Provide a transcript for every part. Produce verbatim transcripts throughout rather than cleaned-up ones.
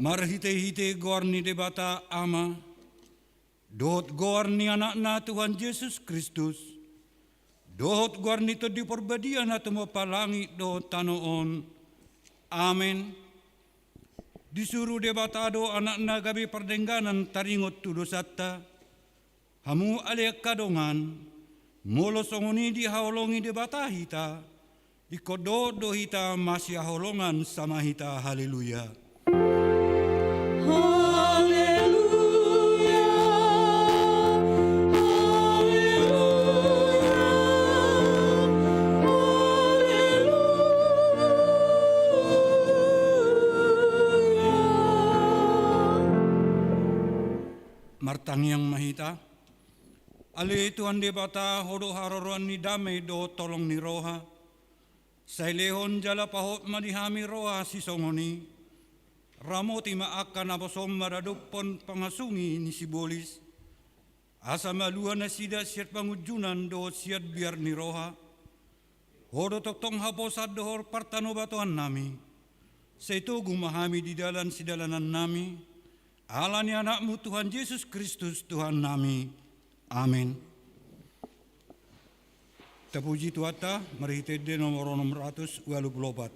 Marhitehite goar ni Debata Ama, dohot goar ni Anakna Tuhan Jesus Kristus, dohot goar ni Tondi Parbadia na tumompa langit dohot tano on. Amen. Disuru Debata do Anakna gabe pardengganan taringot tu dosanta. Hamu ale angka dongan, molo songon i dihaholongi Debata hita, ingkon dohot do hita masihaholongan sama hita. Haleluya. Haleluya, haleluya, haleluya. Martangiang ma hita. Ale Tuhan Debata, Ho do haroroan ni dame dohot holong ni roha. Sai lehon jala pahot ma di hami roha sisongon i. Ramoti ma angka naposom maradophon pangasung ni sibolis, asa malua nasida sian pangunjunan dohot sian biar ni roha. Ho do tongtong haposan dohot partanobatoan nami. Sai togu ma hami di dalan sidalanan nami, ala ni Anakmu Tuhan Jesus Kristus Tuhan nami. Amen. Tapuji Tuhanta marhite ende nomor onom ratus ualu pulu opat.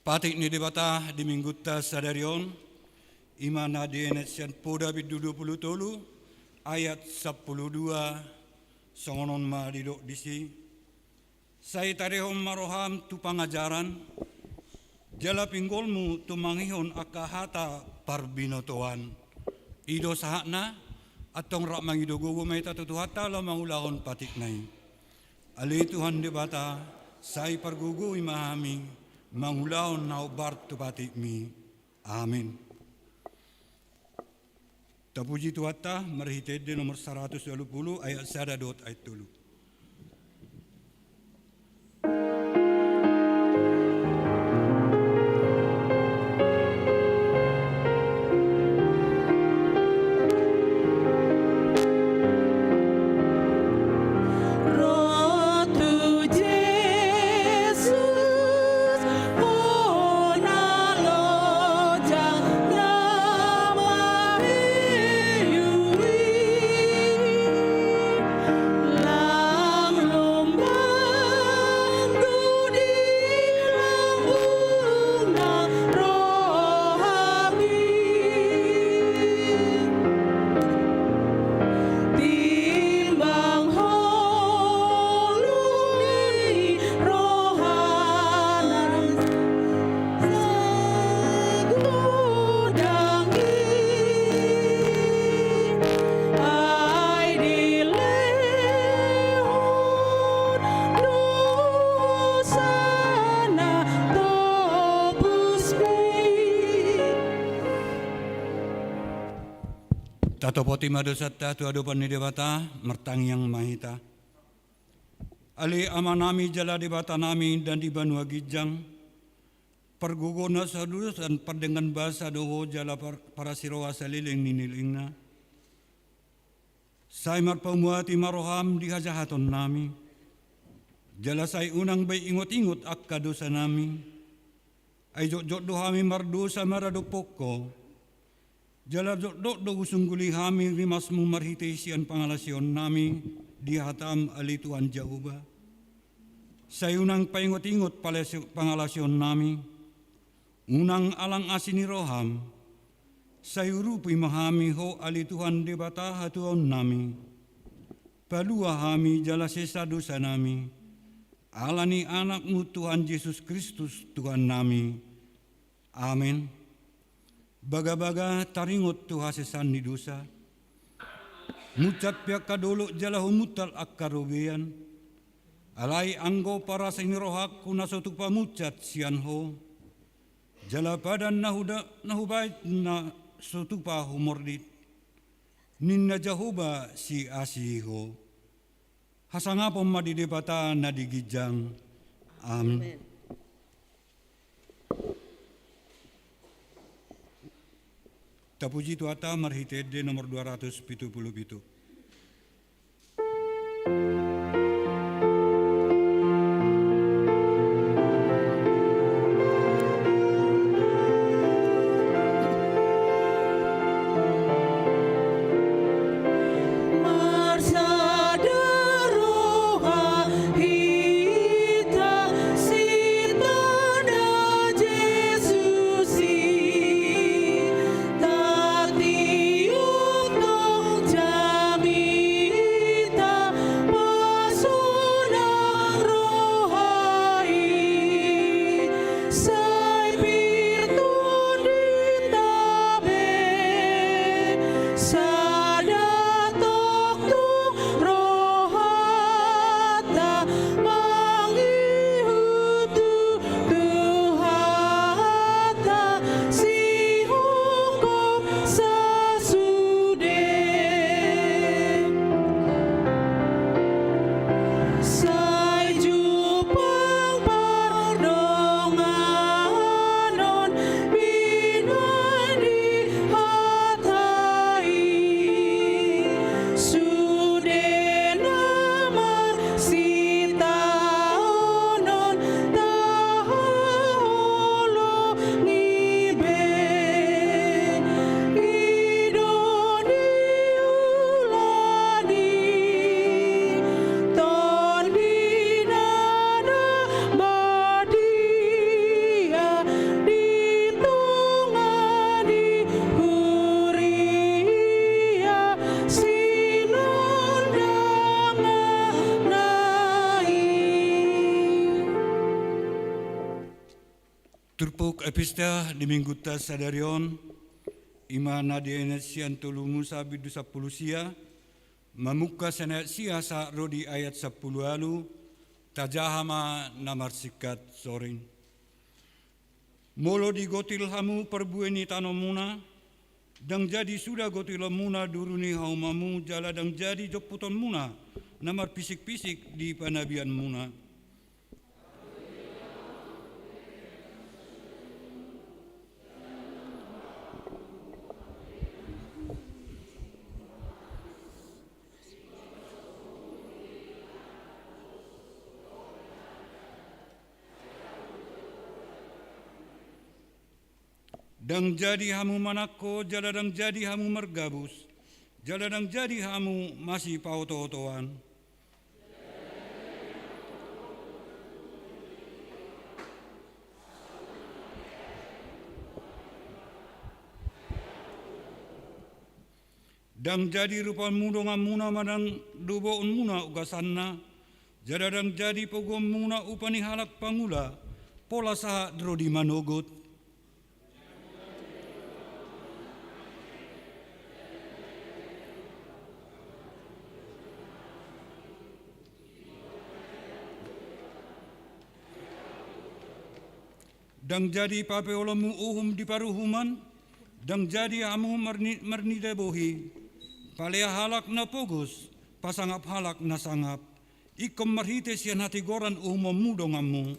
Patik ni Debata di Minggunta sadari on, i ma na dienet sian Poda bindu dua pulu tolu, ayat sampulu dua, songon on ma didok disi: Sai tarehon ma roham tu pangajaran, jala pinggolmu tumangihon angka hata parbinotoan. I do sahatna. Antong rap mangido gogo ma hita tu Tuhanta laho mangulahon patikna i. Ale Tuhan Debata, sai pargogoi ma hami mangulahon na hombar tu patikmi. Amin. Tapuji Tuhanta marhite ende nomor saratus ualu pulu, ayat sada dohot ayat tolu. Tatopoti ma dosanta tu adopan ni Debata, martangiang ma hita. Ale Amanami jala Debatanami na di banua ginjang, pargogo na saluhutna pardenggan basa do Ho jala par-, parasi roha saleleng ni lelengna. Sai marpamuati ma roham di hajahatonnami, jala sai unang be ingot-ingot angka dosanami. Ai jotjot do hami mardosa maradophon Ho, jala jotjot do husungguli hami rimasmu marhite sian pangalaosionnami di hatam, ale Tuhan Jahowa. Sai unang paingot-ingot palasi-, pangalaosionnami, unang alang asi ni roham. Sai urupi ma hami Ho, ale Tuhan Debata hatuaonnami. Palua hami jala sesa dosanami, ala ni Anakmu Tuhan Jesus Kristus Tuhannami. Amen. Bagabaga taringot tu hasesaan ni dosa, munsat pe angka dolok jala humuntal angka robean. Alai anggo parasa ni rohangku na so tupa munsat sian Ho, jala padan na huda-, na hubaen na so tupa humordit, ninna Jahowa siasi Ho. Hasangapon ma di Debata na di ginjang. Amin. Amin. Tapuji Tuhanta marhite ende nomor dua ratus pitu pulu pitu. Tuhanta sihungkop sasude. Sai jumpang pardonganon binoan di hata i, sude na mar sitaonon tahaholongi be. I do niula ni Tondi Turpuk epistema di minggunta sadari on, i ma na dienet sian tolu Musa bindu sampulu sia, mamungka sian ayat sia sahat ro di ayat sampulu ualu, tajaha ma na marsingkat soring. Molo digotil hamu parbue ni tanomuna, ndang jadi suda gotilonmuna duru ni haumamu jala ndang jadi jomputonmuna na marpisikpisik di panabianmuna. Ndang jadi hamu manangko, jala ndang jadi hamu margabus, jala ndang jadi hamu masipaotootoan. Ndang jadi rupanmu donganmuna manang doboonmuna ugasanna, jala ndang jadi poguonmuna upa ni halak pangula, pola sahat ro di manogot. Ndang jadi papeolonmu uhum di paruhuman, ndang jadi hamu marni-, marnida bohi, palea halak na pogos, pasangap halak na sangap, ingkon marhite sian hatigoran uhumonmu donganmu.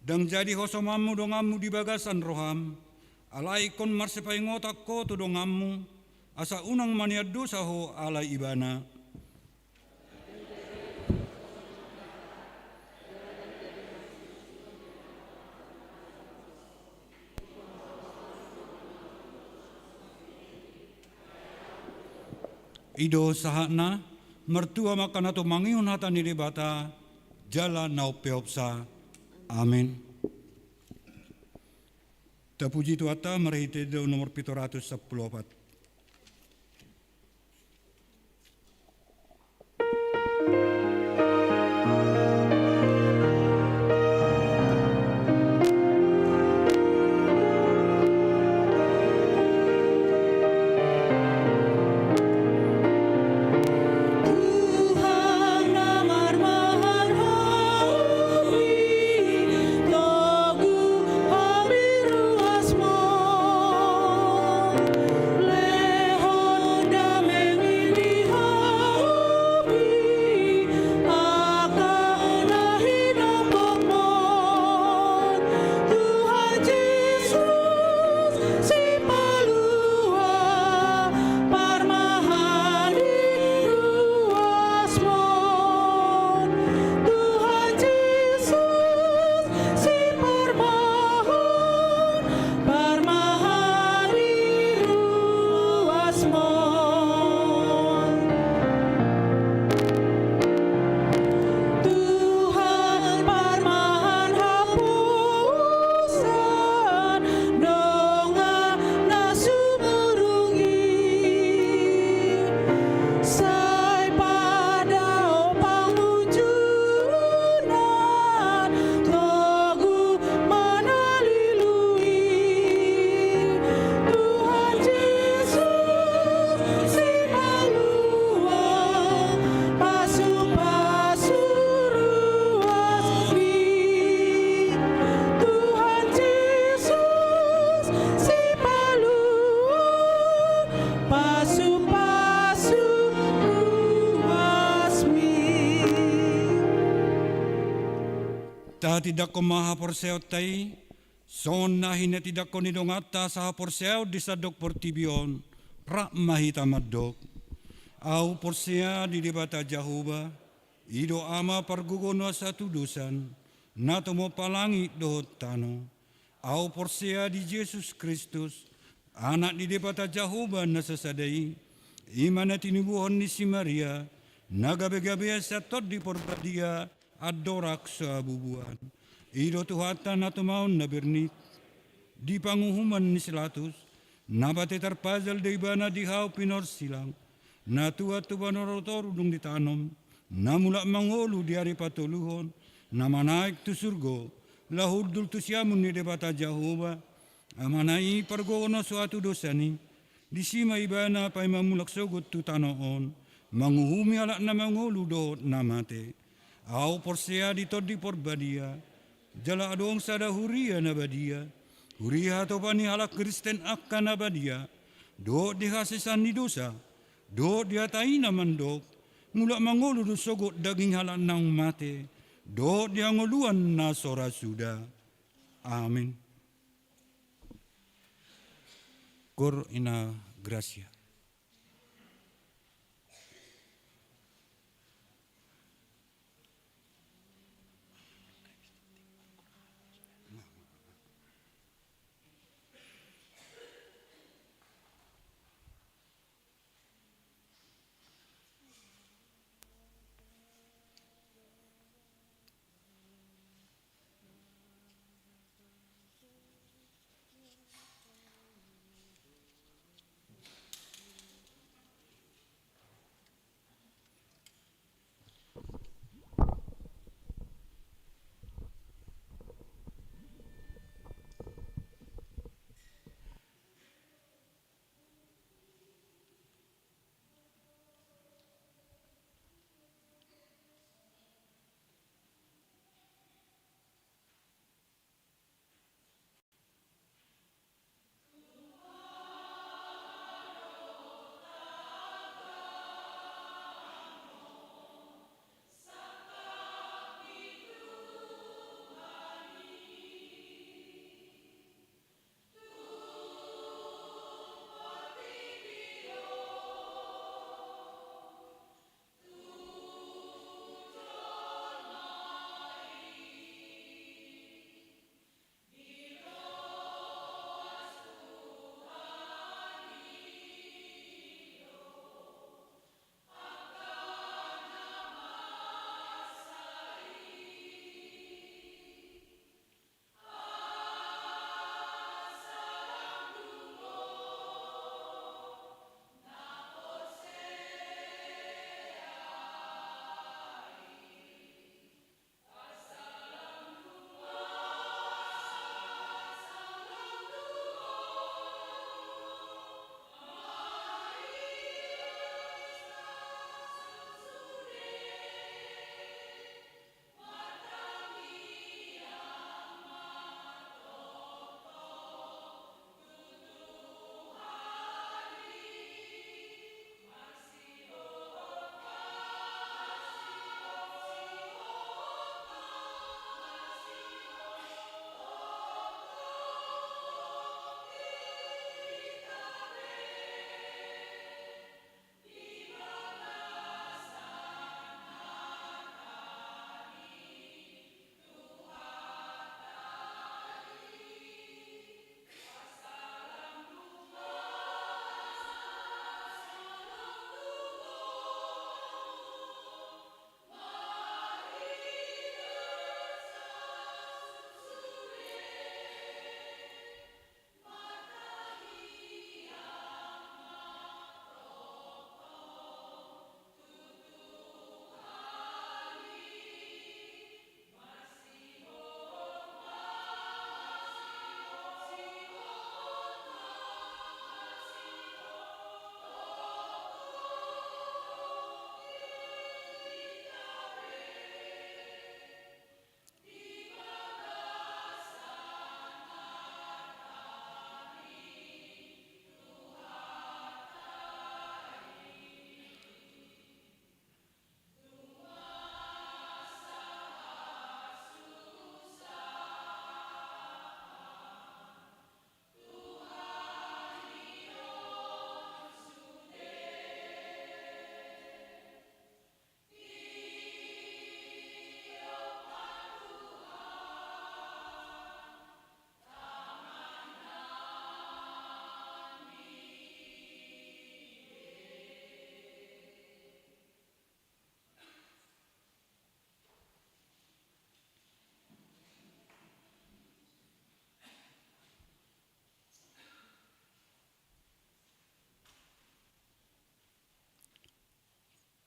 Ndang jadi hosomanmu donganmu di bagasan roham, alai ingkon marsipaingotan ho tu donganmu, asa unang manean dosa ho ala ibana. I do sahatna. Martua ma angka na tumangihon hata ni Debata jala na umpeopsa. Amen. Tapuji Tuhanta marhite dou nomor pitu ratus sampulu opat. Tuhan, parmahan haposan dongan na sumurung i, sai padao pangunjunan togu manalului. Tuhan Jesus, Sipalua pasupasu ruasmi. Tuhan Jesus, Sipalua pasupasu ruasmi. Tahatindangkon ma haporseaonta i, songon na hinatindangkon ni donganta sahaporseaon di sandok portibi on, rap ma hita mandok. Ahu porsea di Debata Jahowa, i do Ama pargogo na satudosan, na tumompa langit dohot tano. Ahu porsea di Jesus Kristus, Anak ni Debata Jahowa na sasada i, i ma na tinubuhon ni si Maria, na gabegabean sian Tondi Porbadia, andorang so habubuhan. I do Tuhanta na tumaon na bernit. Di panguhuman ni si Latus, Na pate tarpajal do ibana di hau pinorsilang, na tuat tu panorot oru dung ditanom, na mulak mangolu di ari patoluhon, na manaek tu surgo, laho hundul tu siamun ni Debata Jahowa, Amana i pargogo na so hatudosan i, disi ma ibana paima mulak sogot tu tano on, manguhumi halak na mangolu dohot na mate. Ahu porsea di Tondi Porbadia, jala adong sada huria na badia, huria hatopan ni halak Kristen angka na badia, dohot di hasesaan ni dosa, dohot di hata i na mandok, mulak mangolu do sogot daging halak naung mate, dohot di hangoluan na so ra suda. Amin. Cor in Gratia.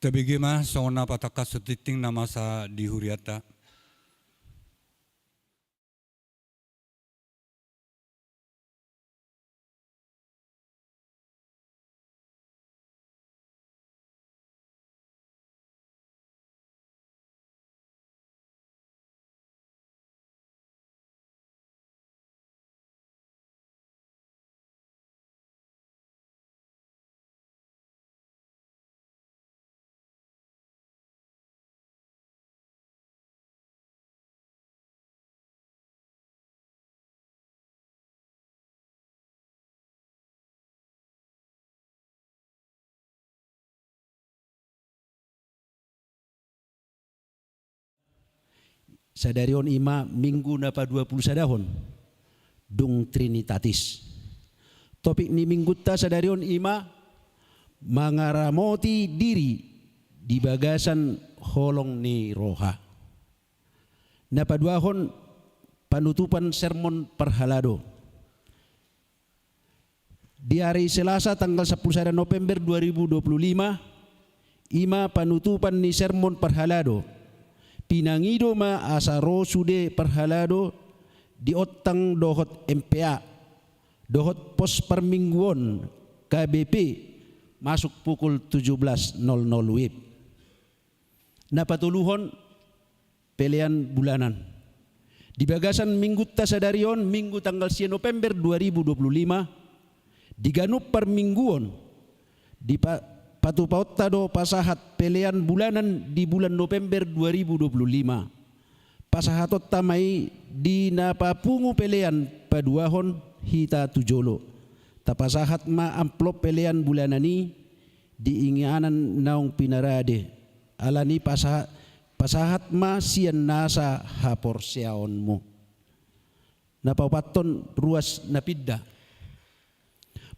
Tabege ma songon na patangkas tu tingting na masa di hurianta. Sadari on i ma minggu na paduapulusadahon, dung Trinitatis. Topik ni minggunta sadari on i ma mangaramoti diri di bagasan holong ni roha. Na paduahon, panutupan sermon parhalado. Di ari Selasa tanggal sampulu sada November dua ribu dua puluh lima, i ma panutupan ni sermon parhalado. Pinangido ma asa ro sude parhalado di ontang dohot M P A, dohot pos parmingguon K B P, masuk pukul tujuh belas nol nol W I B. Na patoluhon, pelean bulanan. Di bagasan minggunta sadari on, Minggu tanggal sia November dua ribu dua puluh lima, di ganup parmingguon, di pa-, patupaonta do pasahat pelean bulanan di bulan November dua ribu dua puluh lima. Pasahatonta ma i di na papungu pelean paduahon hita tu jolo. Tapasahat ma amplop pelean bulanan i di inganan naung pinarade. Alani pasa-, pasahat ma sian nasa haporseaonmu. Na paopathon, ruas na pinda.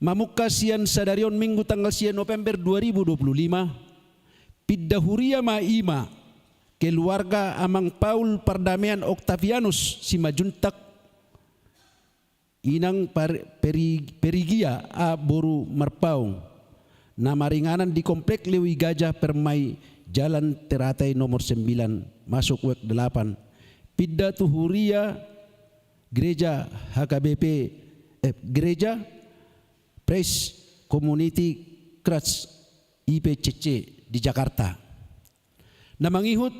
Mamungka sian sadari on Minggu tanggal sia November dua ribu dua puluh lima, pinda huria ma i ma keluarga Amang Paul Pardamean Octavianus Simanjuntak, Inang Par-, Peri-, Perigia A. Boru Marpaung, na maringanan di Komplek Lewi Gajah Permai, Jalan Teratai nomor sembilan, masuk W E K delapan. Pinda tu huria gereja H K B P, eh, gereja Praise Community Church, I P C C, di Jakarta. Na mangihut,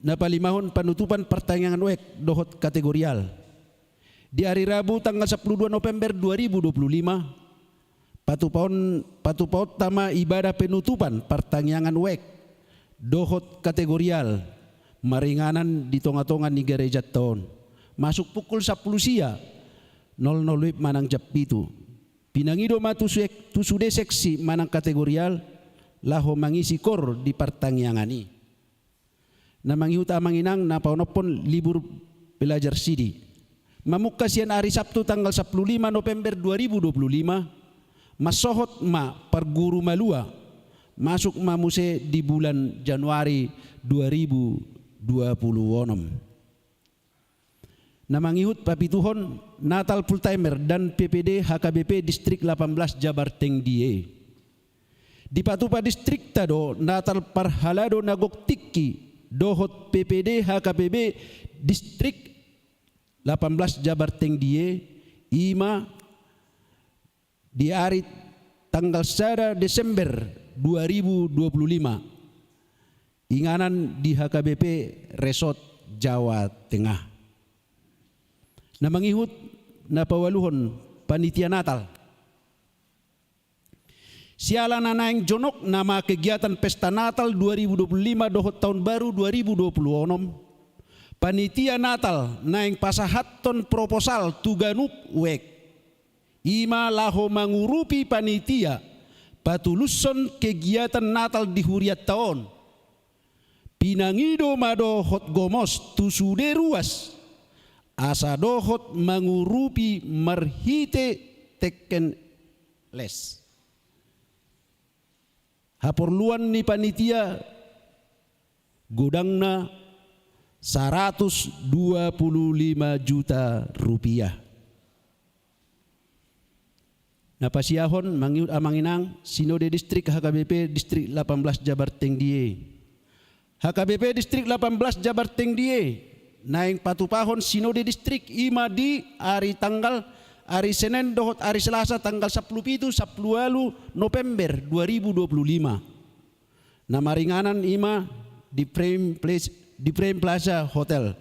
na palimahon, panutupan partangiangan W E K dohot kategorial. Di ari Rabu tanggal sampulu dua November dua ribu dua puluh lima, patupaon-, patupaonta ma ibadah penutupan partangiangan W E K dohot kategorial maringanan di tongatonga ni garejanta on, masuk pukul sampulu sia nol nol W I B manang jam pitu. Pinangido ma tu sek-, tu sude seksi manang kategorial laho mangisi koor di partangiangan i. Na mangihut, amang inang, na paonomhon libur pelajar sidi. Mamungka sian ari Sabtu tanggal sampulu lima November dua ribu dua puluh lima, mansohot ma parguru malua, masuk ma muse di bulan Januari dua ribu dua puluh onom. Na mangihut, papituhon, Natal full timer dan P P D H K B P Distrik delapan belas Jabar Tengdie. Dipatupa distrikta do Natal parhalado na gok tingki dohot P P D H K B P Distrik delapan belas Jabar Tengdie, i ma di ari tanggal sada Desember dua ribu dua puluh lima, inganan di H K B P Resort Jawa Tengah. Na mangihut, na paualuhon, panitia Natal. Siala na naeng jonok nama kegiatan pesta Natal dua ribu dua puluh lima dohot taon baru dua ribu dua puluh onom, panitia Natal naeng pasahathon proposal tu ganup W E K. I ma laho mangurupi panitia patulushon kegiatan Natal di hurianta on. Pinangido ma dohot gomos tu sude ruas, asa dohot mangurupi marhite teken les. Haporluan ni panitia godangna saratus dua puluh lima juta rupiah. Na pasiahon mangihut amang inang, Sinode Distrik H K B P Distrik delapan belas Jabar Tengdie. H K B P Distrik delapan belas Jabar Tengdie naeng patupahon Sinode Distrik i ma di ari tanggal, ari Senen dohot ari Selasa tanggal sampulu pitu, sampulu ualu November dua ribu dua puluh lima. Na maringanan i ma di Frame Place, di Frame Plaza Hotel,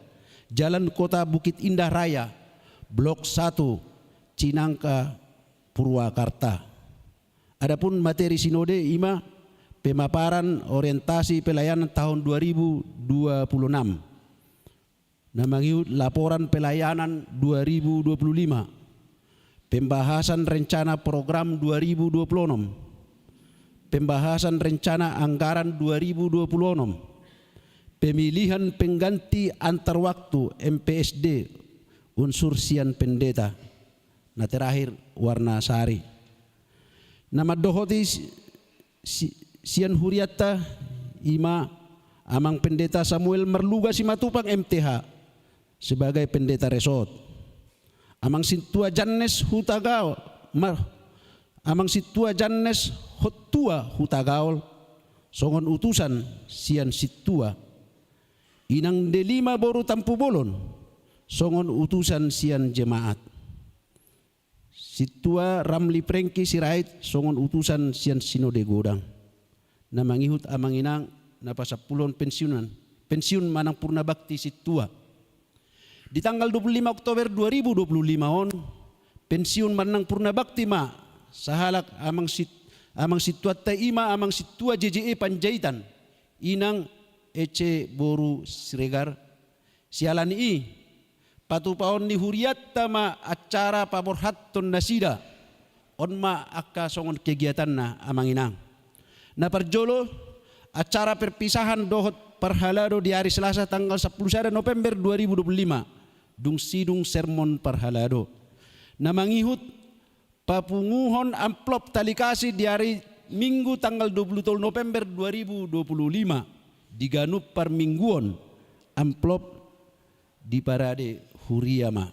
Jalan Kota Bukit Indah Raya, Blok satu, Cinangka, Purwakarta. Adapun materi sinode i ma pemaparan orientasi pelayanan tahun dua ribu dua puluh enam. Na mangihut laporan pelayanan dua ribu dua puluh lima, pembahasan rencana program dua ribu dua puluh enam, pembahasan rencana anggaran dua ribu dua puluh enam, pemilihan pengganti antar waktu M P S D unsur sian pendeta, na terakhir warna sari. Na mandohoti si-, si-, sian hurianta i ma Amang Pendeta Samuel Marluga Simatupang M T H sebagai pendeta resort. Amang Sintua Jannes Hutagaol, Mar-, Amang Sintua Jannes Hottua Hutagaol songon utusan sian Sintua. Inang Delima boru Tampubolon songon utusan sian jemaat. Sintua Ramli Prengki Sirait songon utusan sian Sinode Godang. Na mangihut amang inang na pasampuluhon pensiunan, pensiun manang purna bakti sintua. Di tanggal dua puluh lima Oktober dua ribu dua puluh lima on, pensiun manang purna bakti ma sahalak amang sit-, amang sintuanta i ma Amang Sintua J J E Panjaitan, Inang Ece boru Siregar. Siala ni i, patupaon ni hurianta ma acara paborhathon nasida. On ma angka songon kegiatanna amang inang. Na parjolo, acara perpisahan dohot parhalado di ari Selasa tanggal sampulu sada November dua ribu dua puluh lima, dung sidung sermon parhalado. Na mangihut papunguhon amplop tali kasih di ari Minggu tanggal dua puluh tolu November dua ribu dua puluh lima di ganup parmingguon, amplop diparade huria ma.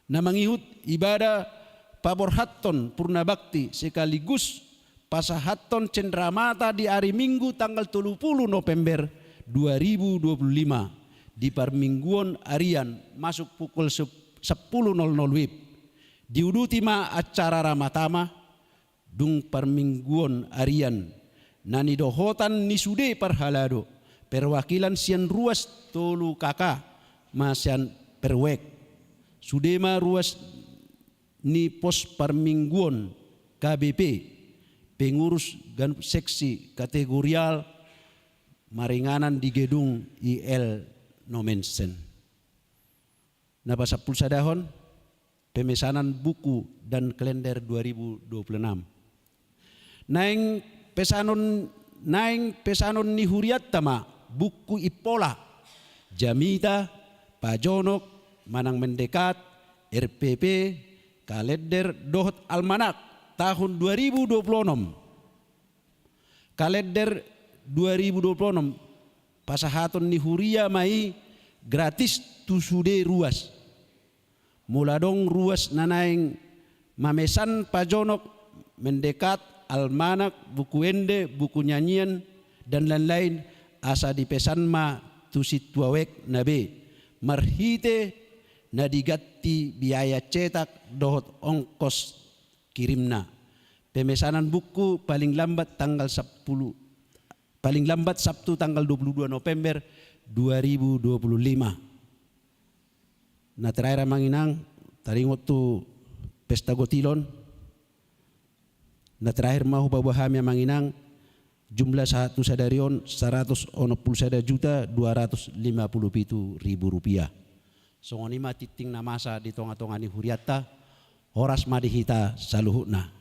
Na mangihut ibadah paborhathon purna bakti sekaligus pasahathon cendramata di ari Minggu tanggal tolu pulu November dua ribu dua puluh lima di parmingguon arian masuk pukul sep-, sampulu nol nol wib. Diuduti ma acara ramatama, dung parmingguon arian na nidohotan ni sude parhalado, perwakilan sian ruas tolu K K ma sian perwek. Sude ma ruas ni pos parmingguon K B P, pengurus ganup seksi kategorial maringanan di gedung I L Nommensen. Na pasampulu sadahon, pemesanan buku dan kalender dua ribu dua puluh enam. Naeng pesanon, naeng pesanon ni hurianta ma buku impola, jamita, pajonok, manang mendekat, R P P, kalender dohot almanak tahun dua ribu dua puluh enam. Kalender dua ribu dua puluh enam, pasahaton ni huria ma i gratis tu sude ruas. Molo adong ruas na naeng mamesan pajonok, mendekat, almanak, buku ende, buku nyanyian, dan lain-lain, asa dipesan ma tu sintua wekna be marhite na diganti biaya cetak dohot ongkos kirimna. Pemesanan buku paling lambat tanggal sampulu, paling lambat Sabtu tanggal dua puluh dua November dua ribu dua puluh lima. Na terakhir amang inang, taringot tu pesta gotilon. Na terakhir ma hupaboa hami amang inang, jumlah sahat tu sadari on saratus onom pulu sada juta dua ratus lima pulu pitu ribu rupiah. Songon i ma tingting na masa di tonga-tonga ni hurianta, horas ma di hita saluhutna.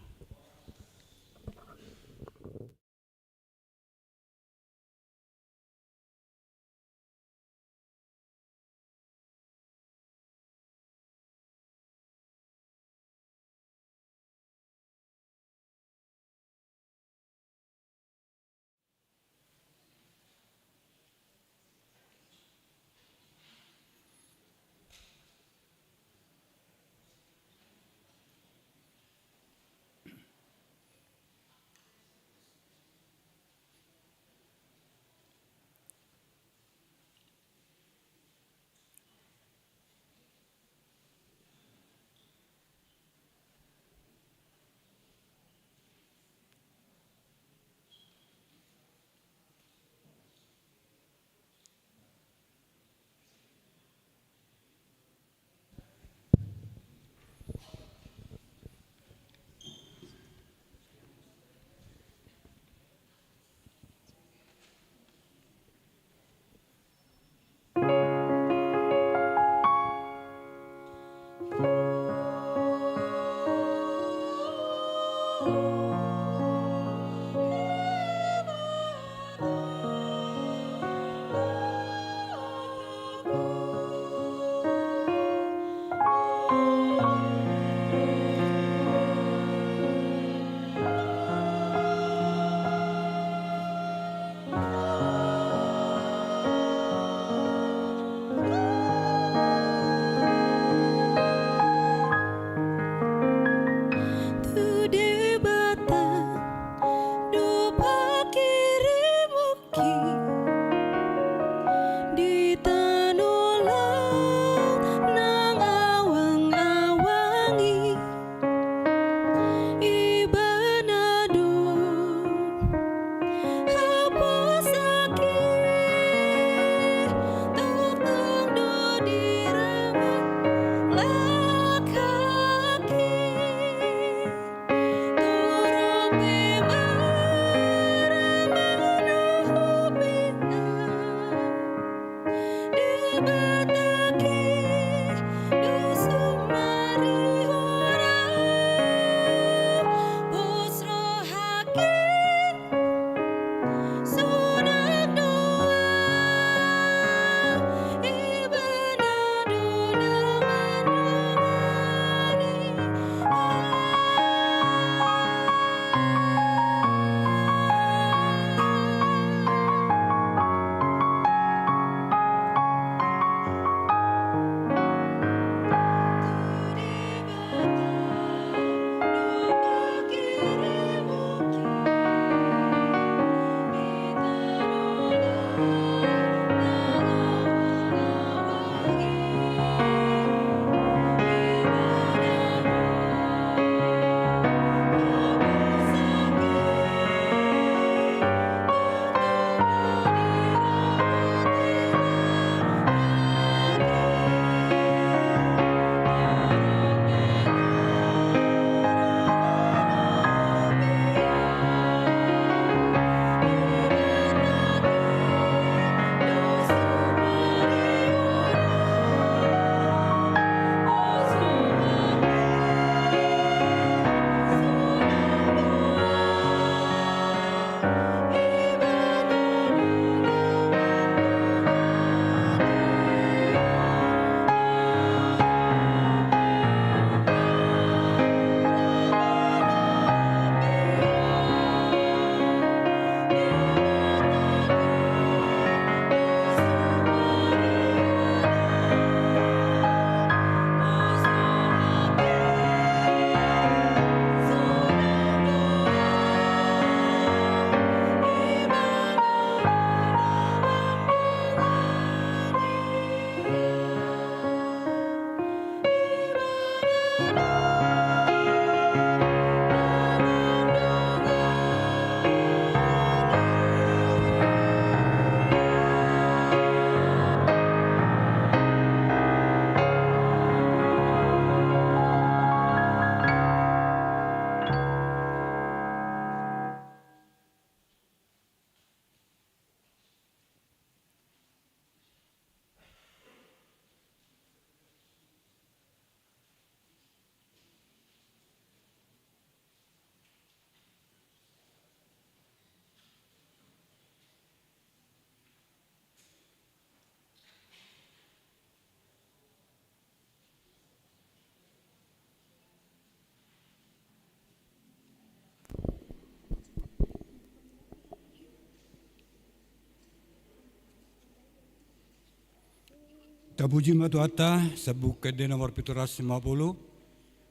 Tapuji ma Tuhanta, Salpu Ende nomor pitu ratus lima pulu,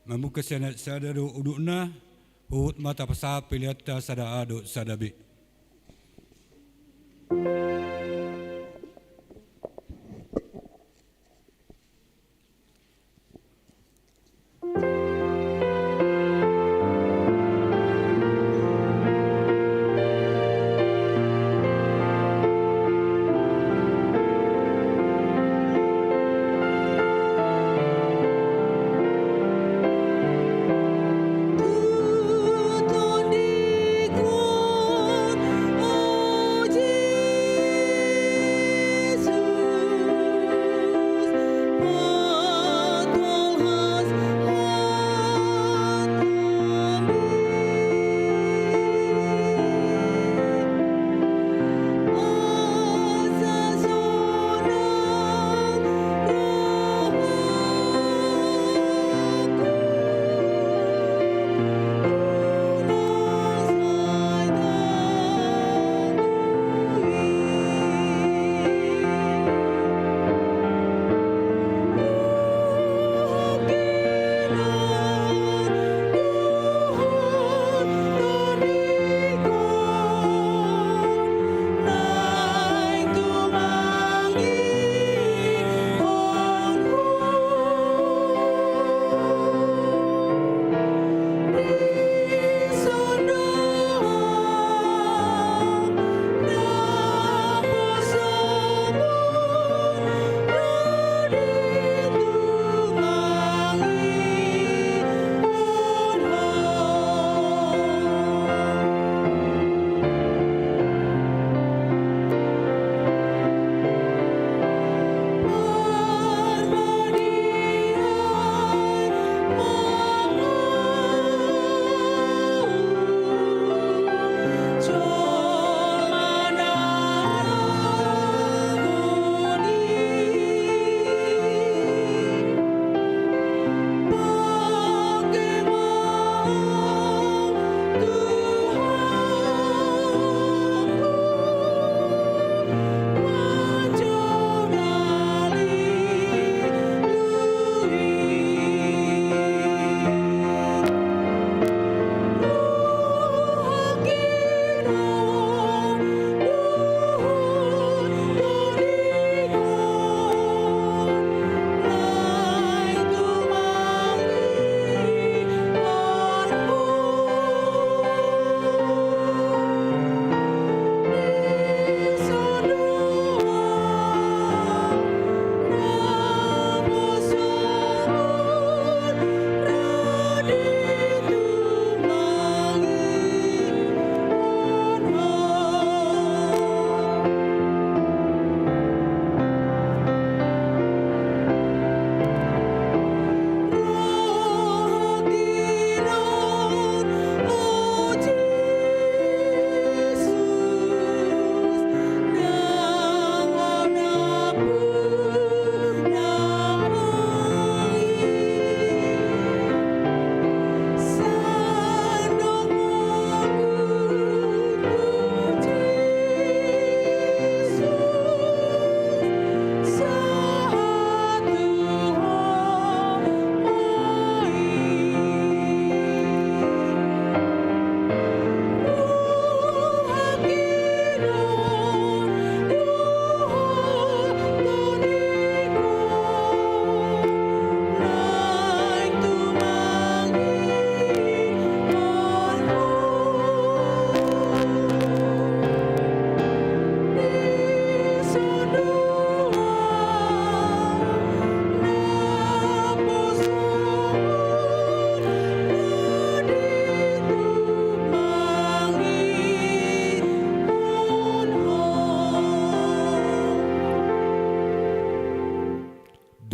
mamungka sian ayat sada dohot udutna, huhut ma tapasahat peleanta sada A dohot sada B.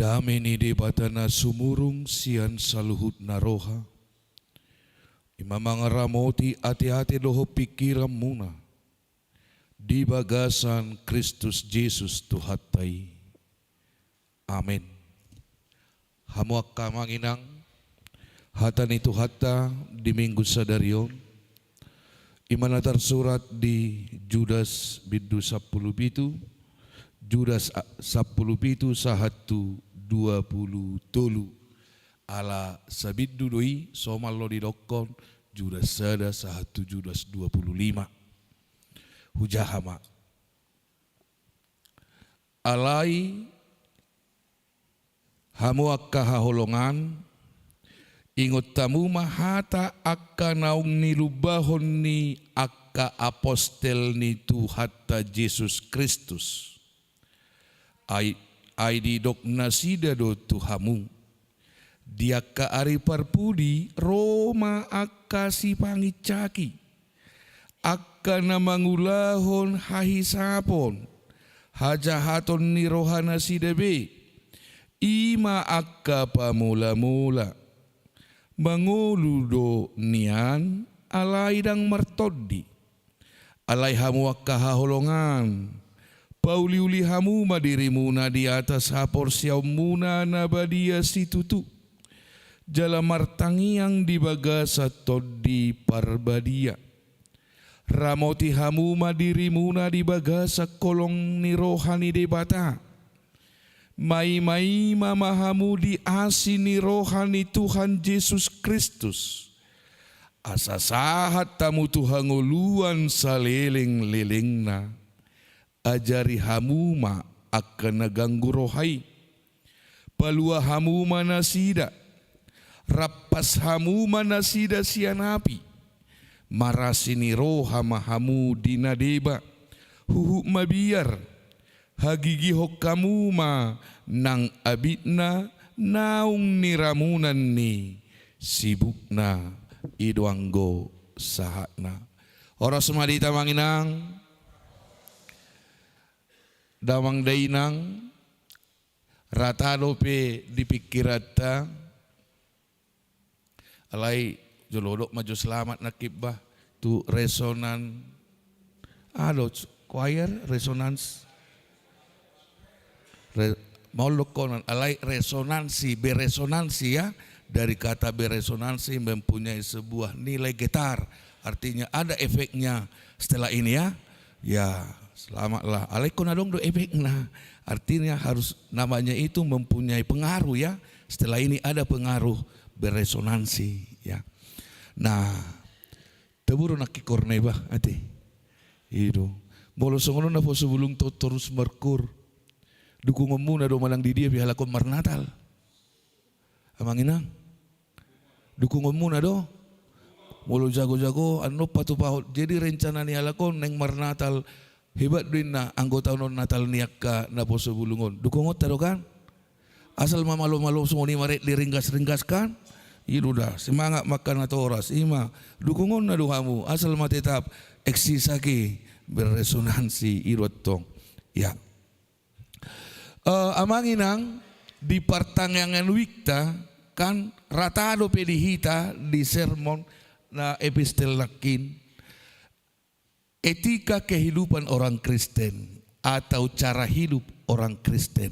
Dame ni Debata na sumurung sian saluhut na roha, i ma mangaramoti ateate dohot pingkiranmuna di bagasan Kristus Jesus Tuhanta i. Amen. Hamu angka amang inang, hata ni Tuhanta di Minggu sadari on, i ma na tarsurat di Judas bindu sampulu pitu, Judas a-, sampulu pitu sahat tu dua pulu tolu. Ala sabindu do i, somal do didokkon Judas sada sahat tu Judas dua pulu lima. Hujaha ma. Alai hamu angka haholongan, ingot hamu ma hata angka naung nilumbahon ni angka apostel ni Tuhanta Jesus Kristus. Ai, ai didok nasida do tu hamu: Di angka ari parpudi ro ma angka sipanginsaki, angka na mangulahon hahisapon, hajahaton ni rohanasida be, i ma angka pamolamola. Mangolu do nian, alai ndang martondi. Alai hamu angka haholongan, pauliuli hamu ma dirimuna di atas haporseaonmuna na badia situtu, jala martangiang di bagasan Tondi Parbadia. Ramoti hamu ma dirimuna di bagasan holong ni roha ni Debata. Maimaima ma hamu di asi ni roha ni Tuhan Jesus Kristus, asa sahat hamu tu hangoluan salelenglelengna. Ajari hamu ma angka na ganggu roha i. Palua hamu ma nasida. Rampas hamu ma nasida sian api. Marasi ni roha ma hamu di na deba. Huhut mabiar. Hagigihon hamu ma nang abitna naung niramunan ni sibukna. I do anggo sahatna. Horas ma di hita amang inang. Damang dainang, rata dope di pingkiranta. Alai jolo dok ma jo selamat nangkin bah tu resonan, ado, choir, resonance. Re-, maol dohonon, alai resonansi, beresonansi ya, dari kata beresonansi mempunyai sebuah nilai getar, artinya ada efeknya setelah ini ya. Ya, selamatlah. Alai ingkon adong do efekna. Artinya harus namanya itu mempunyai pengaruh ya. Setelah ini ada pengaruh beresonansi ya. Nah, tabo do nangkin horna i bah, ate. I do. Molo songon on naposo bulung to-, torus markoor. Dukungonmuna do manang di dia pe halak on marnatal. Amang inang. Dukungonmuna do. Molo jago-jago, annon patupahon. Jadi rencana ni halak on naeng marnatal. Hebat do inna anggo taon on Natal ni angka naposo bulung on. Dukungonta do kan? Asal ma malo-malo songon i ma rek diringgas-ringgas kan? I do da, semangat ma angka natoras. I ma, dukungonna do hamu. Asal ma tetap eksisaki beresonansi i do antong. Ya. Eh, amang inang, di partangiangan wikta, kan rata dope di hita di sermon na epistel nangkin. Etika kehidupan orang Kristen atau cara hidup orang Kristen.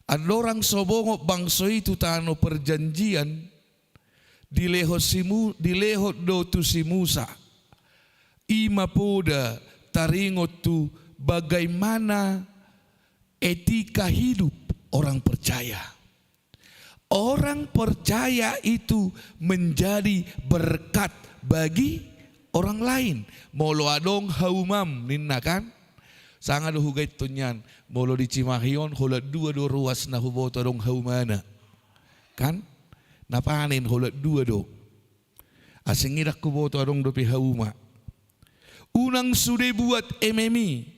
Andorang so bongot bangso i tu tano perjanjian, dilehon si Mu-, dilehon do tu si Musa. I ma poda taringot tu bagaimana etika hidup orang percaya. Orang percaya itu menjadi berkat bagi orang lain. Molo adong haumam ninna kan? Sanga do hugaithon nian, molo di Cimahi on holan dua do ruas na huboto adong haumana. Kan? Na panen holan dua do. Asing i ndang huboto adong dope hauma. Unang sude buat ememi.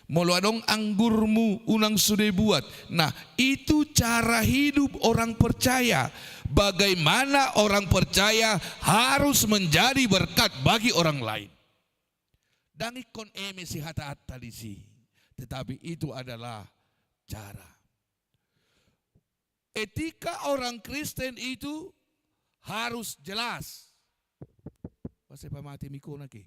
Molo adong anggurmu, unang sude buat. Nah, itu cara hidup orang percaya. Bagaimana orang percaya harus menjadi berkat bagi orang lain. Ndang ingkon eme sihatahonta disi. Tetapi itu adalah cara. Etika orang Kristen itu harus jelas. Masa pamate mikona ke?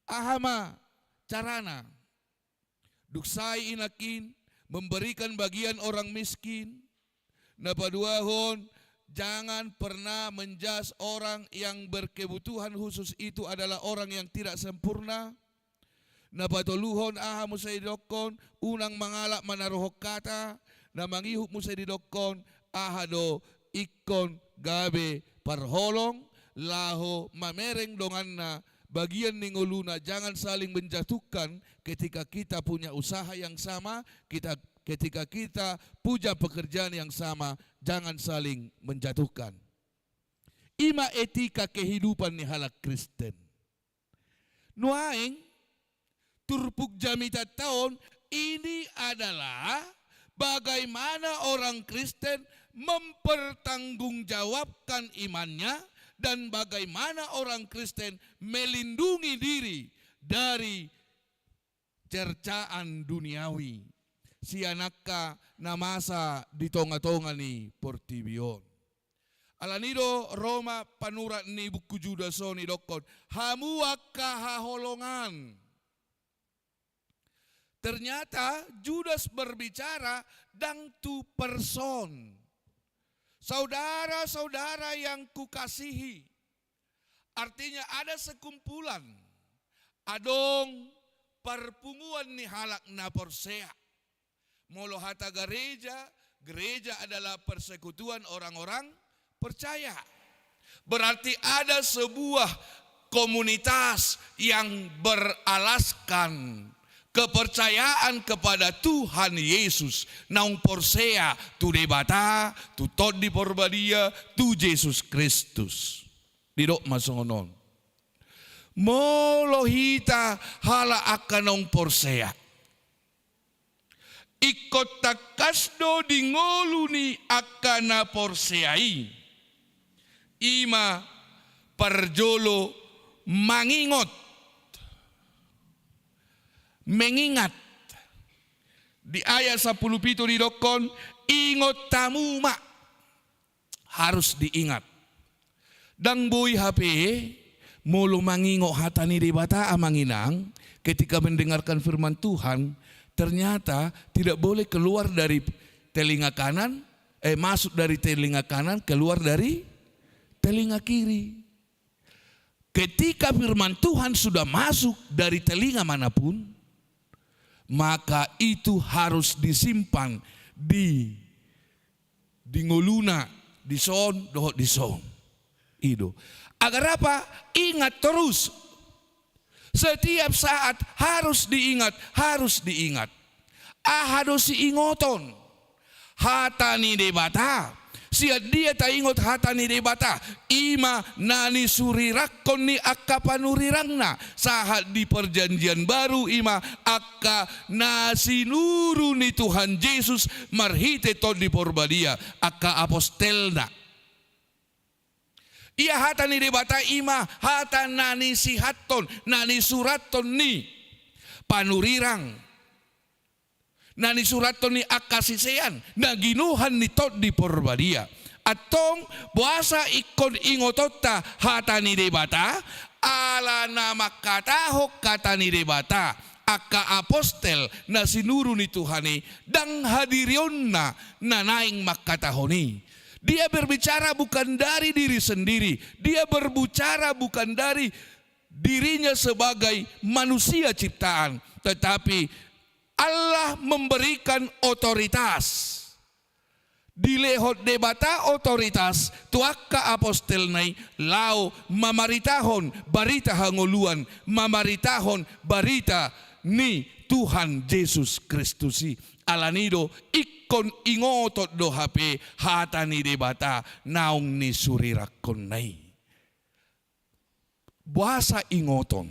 Aha ma carana? Dung sae i nangkin memberikan bagian orang miskin, na paduahon Jangan pernah menjudge orang yang berkebutuhan khusus itu adalah orang yang tidak sempurna. Na patoluhon, aha muse didokkon, unang mangalap manaruhon hata. Na mangihut muse didokkon, aha do, ingkon gabe parholong, laho mamereng donganna, bagian ni ngoluna, jangan saling menjatuhkan. Ketika kita punya usaha yang sama, kita, ketika kita punya pekerjaan yang sama, jangan saling menjatuhkan. I ma etika kehidupan ni halak Kristen. Nuaeng, turpuk jamitanta on, ini adalah bagaimana orang Kristen mempertanggungjawabkan imannya dan bagaimana orang Kristen melindungi diri dari cercaan duniawi, sian angka na masa di tonga-tonga ni portibi on. Alani do ro ma panurat ni buku Judas on didokkon, hamu angka haholongan. Ternyata Judas berbicara down to person. Saudara-saudara yang kukasihi, artinya ada sekumpulan, adong parpunguan ni halak na porsea. Molo hata gareja, gereja adalah persekutuan orang-orang percaya. Berarti ada sebuah komunitas yang beralaskan kepercayaan kepada Tuhan Yesus, naung porsea tu Debata, tu Tondi Porbadia, tu Jesus Kristus. Didok ma songon on. Molo hita halak angka naung porsea, ingkon tangkas do di ngolu ni angka na porsea i, i ma parjolo mangingot, mengingat. Di ayat sampulu pitu didokkon, ingot hamu ma. Harus diingat. Ndang boi hape, molo mangingot hata ni Debata, amang inang, ketika mendengarkan firman Tuhan, ternyata tidak boleh keluar dari telinga kanan, eh, masuk dari telinga kanan, keluar dari telinga kiri. Ketika firman Tuhan sudah masuk dari telinga manapun, maka itu harus disimpan di di ngoluna, dison dohot dison. I do. Agar apa? Ingat terus. Setiap saat harus diingat, harus diingat. Aha do siingoton? Hata ni Debata. Sian dia taingot hata ni Debata? I ma na nisurirangkon ni angka panurirangna. Sahat di Perjanjian Baru, i ma angka na sinuru ni Tuhan Jesus marhite Tondi Porbadia, angka apostelna. Ia hata ni Debata? I ma hata na nisihathon, na nisurathon ni panurirang, na nisurathon ni angka sisean na ginuhan ni Tondi Porbadia. Antong, boasa ingkon ingotonta hata ni Debata? Ala na mangkatahon hata ni Debata angka apostel na sinuru ni Tuhan i, ndang hadirionna na naeng mangkatahon i. Dia berbicara bukan dari diri sendiri, dia berbicara bukan dari dirinya sebagai manusia ciptaan, tetapi Allah memberikan otoritas. Dilehon Debata otoritas tu angka apostelna i laho mamaritahon barita hangoluan, mamaritahon barita ni Tuhan Jesus Kristus i. Alani do ingkon ingoton do hape hata ni Debata naung nisurirangkonna i. Boasa ingoton?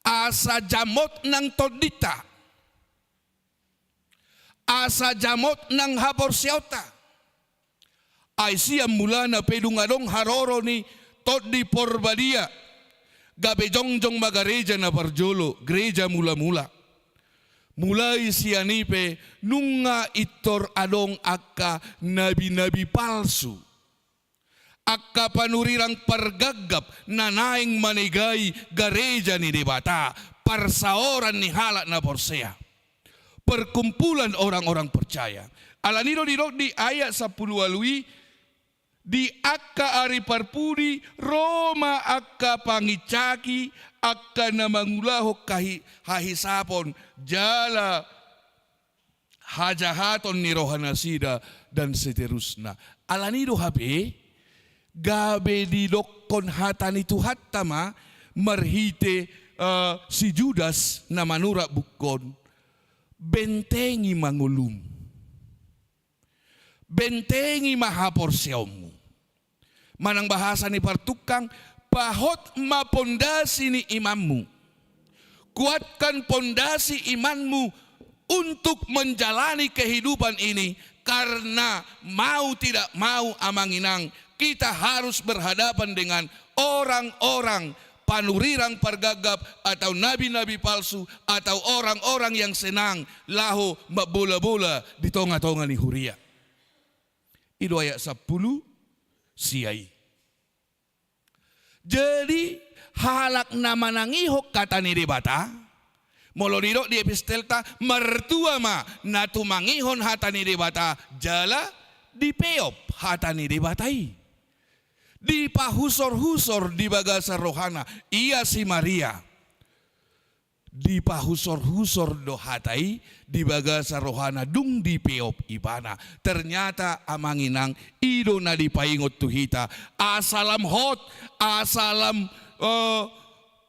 Asa jamot nang tondinta, asa jamot nang haporseaonta. Ai sian mulana pe dung adong haroro ni Tondi Porbadia, gabe jongjong ma gareja na parjolo, gereja mula-mula. Mulai sian i pe nunga pintor adong angka nabi-nabi palsu, angka panurirang parganggap na naeng manegai gareja ni Debata, parsaoran ni halak na porsea. perkumpulan orang-orang percaya. Alani do didok di ayat sampulu ualu i, di angka ari parpudi ro ma angka panginsaki, angka na mangulahon kahi-, hahisapon, jala hajahaton ni rohanasida, dan seterusna. Alani do hape, gabe didokkon hata ni Tuhanta ma marhite, eh, si Judas na manurat buku on, bentengi ma ngolum. Bentengi ma haporseaonmu. Manang bahasa ni partungkang, pahot ma pondasi ni imanmu. Kuatkan pondasi imanmu untuk menjalani kehidupan ini, karena mau tidak mau, Amang Inang, kita harus berhadapan dengan orang-orang panurirang pargagap atau nabi-nabi palsu atau orang-orang yang senang laho mambola-bola di tonga-tonga ni huria. I do ayat sampulu sia i. Jadi, halak na manangihon hata ni Debata, molo didok di epistelta, martua ma na tumangihon hata ni Debata, jala dipeop hata ni Debata i. Dipahusor-husor di bagasan rohana, ia si Maria. Dipahusor-husor do hata i di bagasan rohana, dung dipeop ibana. Ternyata, Amang Inang, i do na dipaingot tu hita. Asa lam hot, asa lam, eh,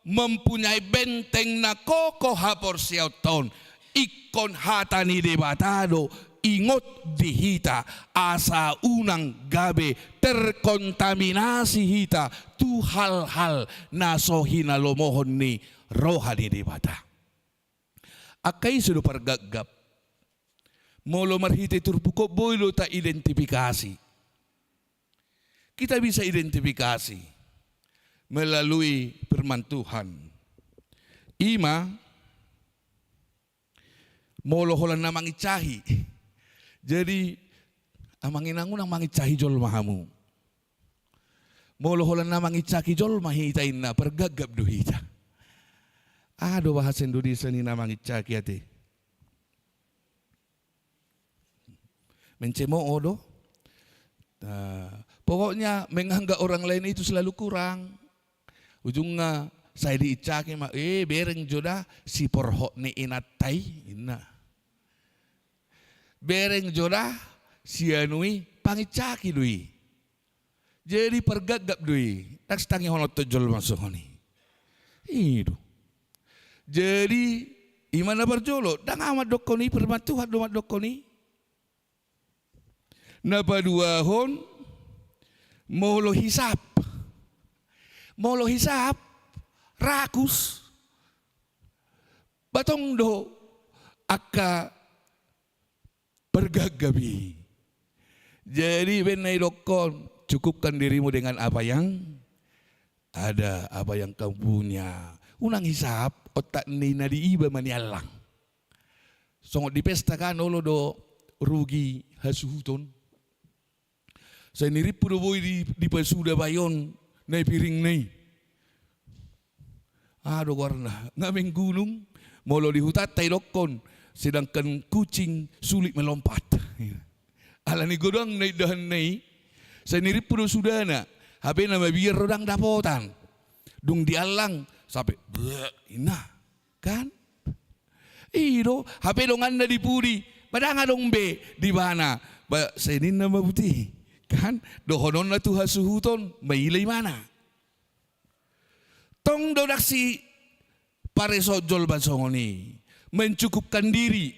mempunyai benteng na kokoh haporseaonta on. Ingkon hata ni Debata do ingot di hita, asa unang gabe terkontaminasi hita tu hal-hal na so hinalomohon ni roha ni Debata. Angka ise do pargapgap? Molo marhite turpuk on boi do taidentifikasi. Kita bisa identifikasi melalui firman Tuhan. I ma, molo holan na mangincahi. Jadi, Amang Inang, unang mangincahi jolma hamu. Molo holan na mangincahi jolma hita inna, pargapgap do hita. Aha do bahasa Indonesia ni na mangincahi ate? Mencemooh do. Nah, pokoknya menganggap orang lain itu selalu kurang. Ujungna sai diincahi ma, "Eh, bereng jo da, siporhot ni inanta i," inna. "Bereng jo da, si anu i, pangincahi do i." Jadi pargapgap do i, ndang sitangihononta jolma songon i. I do. Jadi, i ma na parjolo, ndang ahu mandokkon i, firman Tuhan do mandokkon i. Na paduahon, molo hisap. Molo hisap, rakus. Ba tong do angka pargapgap i. Jadi, baen na didokkon, cukupkan dirimu dengan apa yang ada, apa yang kamu punya. Unang hisap, otak ni na diiba ma niallang. Songon di pesta kan, olo do rugi hasuhuton. Sai nirimpu do boi di, dipasuda bayon nai piringna i. Aha do goarna, ngamen gunung, molo di hutanta didokkon, sedangkan kucing sulit melompat. Alani godang na indahanna i, sai nirimpu do sudana, hape na mabiar do ndang dapotan. Dung diallang, sampe, "Bleh," inna. Kan? I do, hape donganna di pudi, ba ndang adong be di ibana, ba sai ninna ma buti. Kan? Dohononna tu hasuhuton, maila ibana. Tong do ndang sipareso jolma songon i, mencukupkan diri.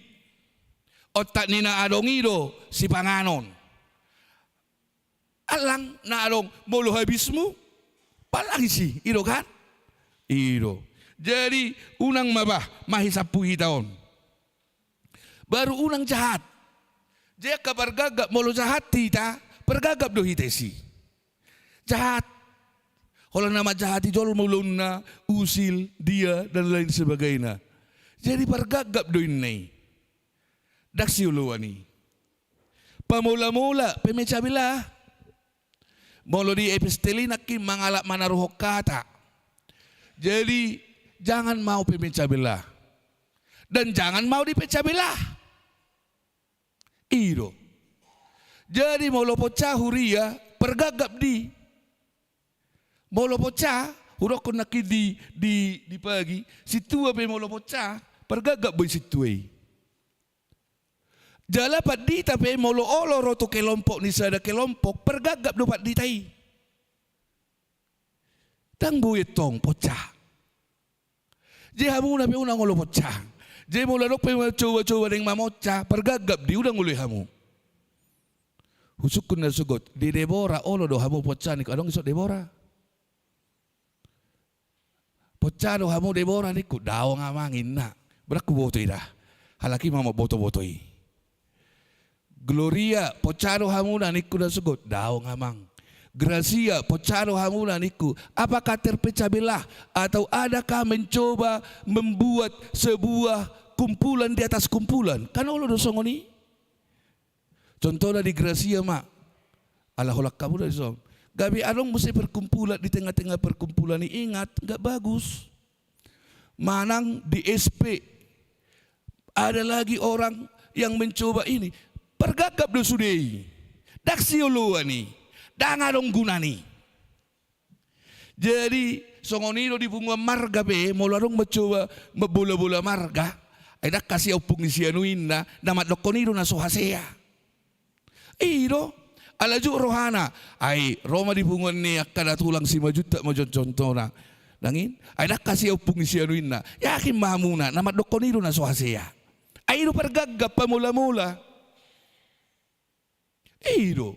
Otak ni na adong i do sipanganon. Allang na adong, molo habismu, palang isi, i do kan? I do. Jadi, unang ma bah, mahisampu hita on. Baru unang jahat. Jadi angka pargapgap, molo jahat hita, pargapgap do hita isi. Jahat. Holan na manjahati jolma ulaonna, usil, dia, dan lain sebagainya. Jadi pargapgap do inna i. Ndang sioloan i. Pamola-mola, pemecah belah. Molo di epistel i nangkin mangalap manaruhon hata. Jadi, jangan mau pemecah belah. Dan jangan mau dipecah belah. I do. Jadi molo poncah huria, pargagap di. Molo poncah, hudokkon nangkin di, di, di pagi, sintua pe molo poncah, pargagap boi sintua i. Jala pandita pe molo olo ro tu kelompok ni sada kelompok, pargagap do pandita i. Ndang boi tong poncah. Jadi hamuna pe unang olo poncah. Jadi molo adong pe mancoba-coba naeng mamoncah, pargagap di, unang olo i hamu. Husungkun na sogot, di Debora olo do hamu poncah ningku, adong dison Debora? Poncah do hamu Debora ningku, daong amang inna. Berang huboto i da. Halak i ma mamboto-boto i. Gloria, poncah do hamuna ningku na sogot, daong amang. Gracia, poncah do hamuna ningku. Apakah terpecah belah atau adakah mencoba membuat sebuah kumpulan di atas kumpulan? Kan olo do songon i. Contohna di Gracia ma. Ala holan hamuna dison. Gabe adong muse perkumpulan, di tengah-tengah perkumpulan i, ingat, nggak bagus. Manang di S P, ada lagi orang yang mencoba ini. Pargagap do sude i. Ndang sioloan i. Ndang adong gunana i. Jadi songon i do di punguan marga pe, molo adong mancoba mambola-bola marga, ai ndang hasian ompung ni si anu inna, na mandokkon i do na so hasea. I do, ala juk rohana, ai ro ma di punguan ni angka na tulang Simanjuntak ma jo contohna. Nangkin, ai ndang hasian ompung ni si anu inna, yakin ma hamuna, na mandokkon i do na so hasea. Ai i do pargagap, pamola-mola. I do.